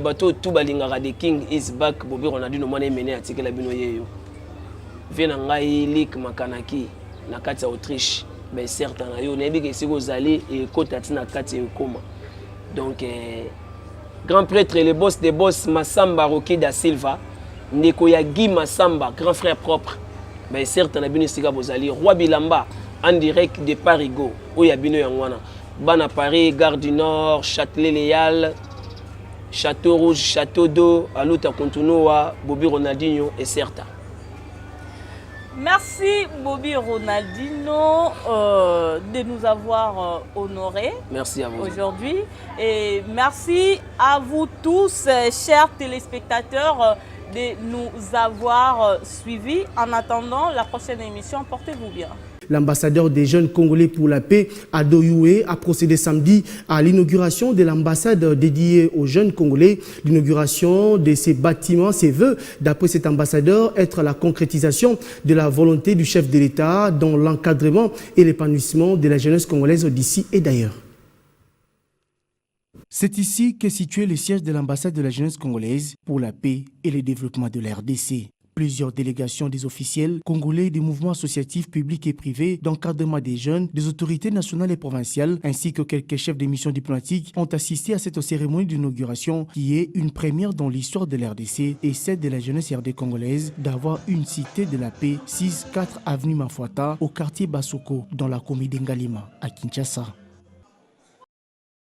Bato tout balingaka The King is back, Bobi Ronaldinho, mwana emene atikela bino yeyo. Vie na ngai Lik Makanaki na kati ya Autriche. Ben certain na yo, nayebi ke esika ozali ekota ntina kati ekoma. Donc grand prêtre, le boss des boss, Massamba Roki da Silva, ndeko ya Guy Massamba, grand frère propre. Ben certain na bino esika bozali, Roi Bilamba en direct de Parigo, oyo ya bino yango wana. Bana Paris, Gare du Nord, Châtelet-Léal, Château Rouge, Château d'Eau, Aluta Kuntunua, Bobby Ronaldinho et Certa. Merci Bobby Ronaldinho de nous avoir honorés. Merci à vous. Aujourd'hui. Et merci à vous tous, chers téléspectateurs, de nous avoir suivis. En attendant la prochaine émission, portez-vous bien. L'ambassadeur des jeunes Congolais pour la paix, Ado Yuhe, a procédé samedi à l'inauguration de l'ambassade dédiée aux jeunes Congolais. L'inauguration de ces bâtiments, ses vœux, d'après cet ambassadeur, être la concrétisation de la volonté du chef de l'État dans l'encadrement et l'épanouissement de la jeunesse congolaise d'ici et d'ailleurs. C'est ici qu'est situé le siège de l'ambassade de la jeunesse congolaise pour la paix et le développement de la RDC. Plusieurs délégations des officiels congolais, des mouvements associatifs publics et privés, d'encadrement des jeunes, des autorités nationales et provinciales, ainsi que quelques chefs de missions diplomatiques ont assisté à cette cérémonie d'inauguration qui est une première dans l'histoire de l'RDC et celle de la jeunesse RD congolaise d'avoir une cité de la paix, 6-4 avenue Mafuata, au quartier Basoko, dans la commune d'Ngalima, à Kinshasa.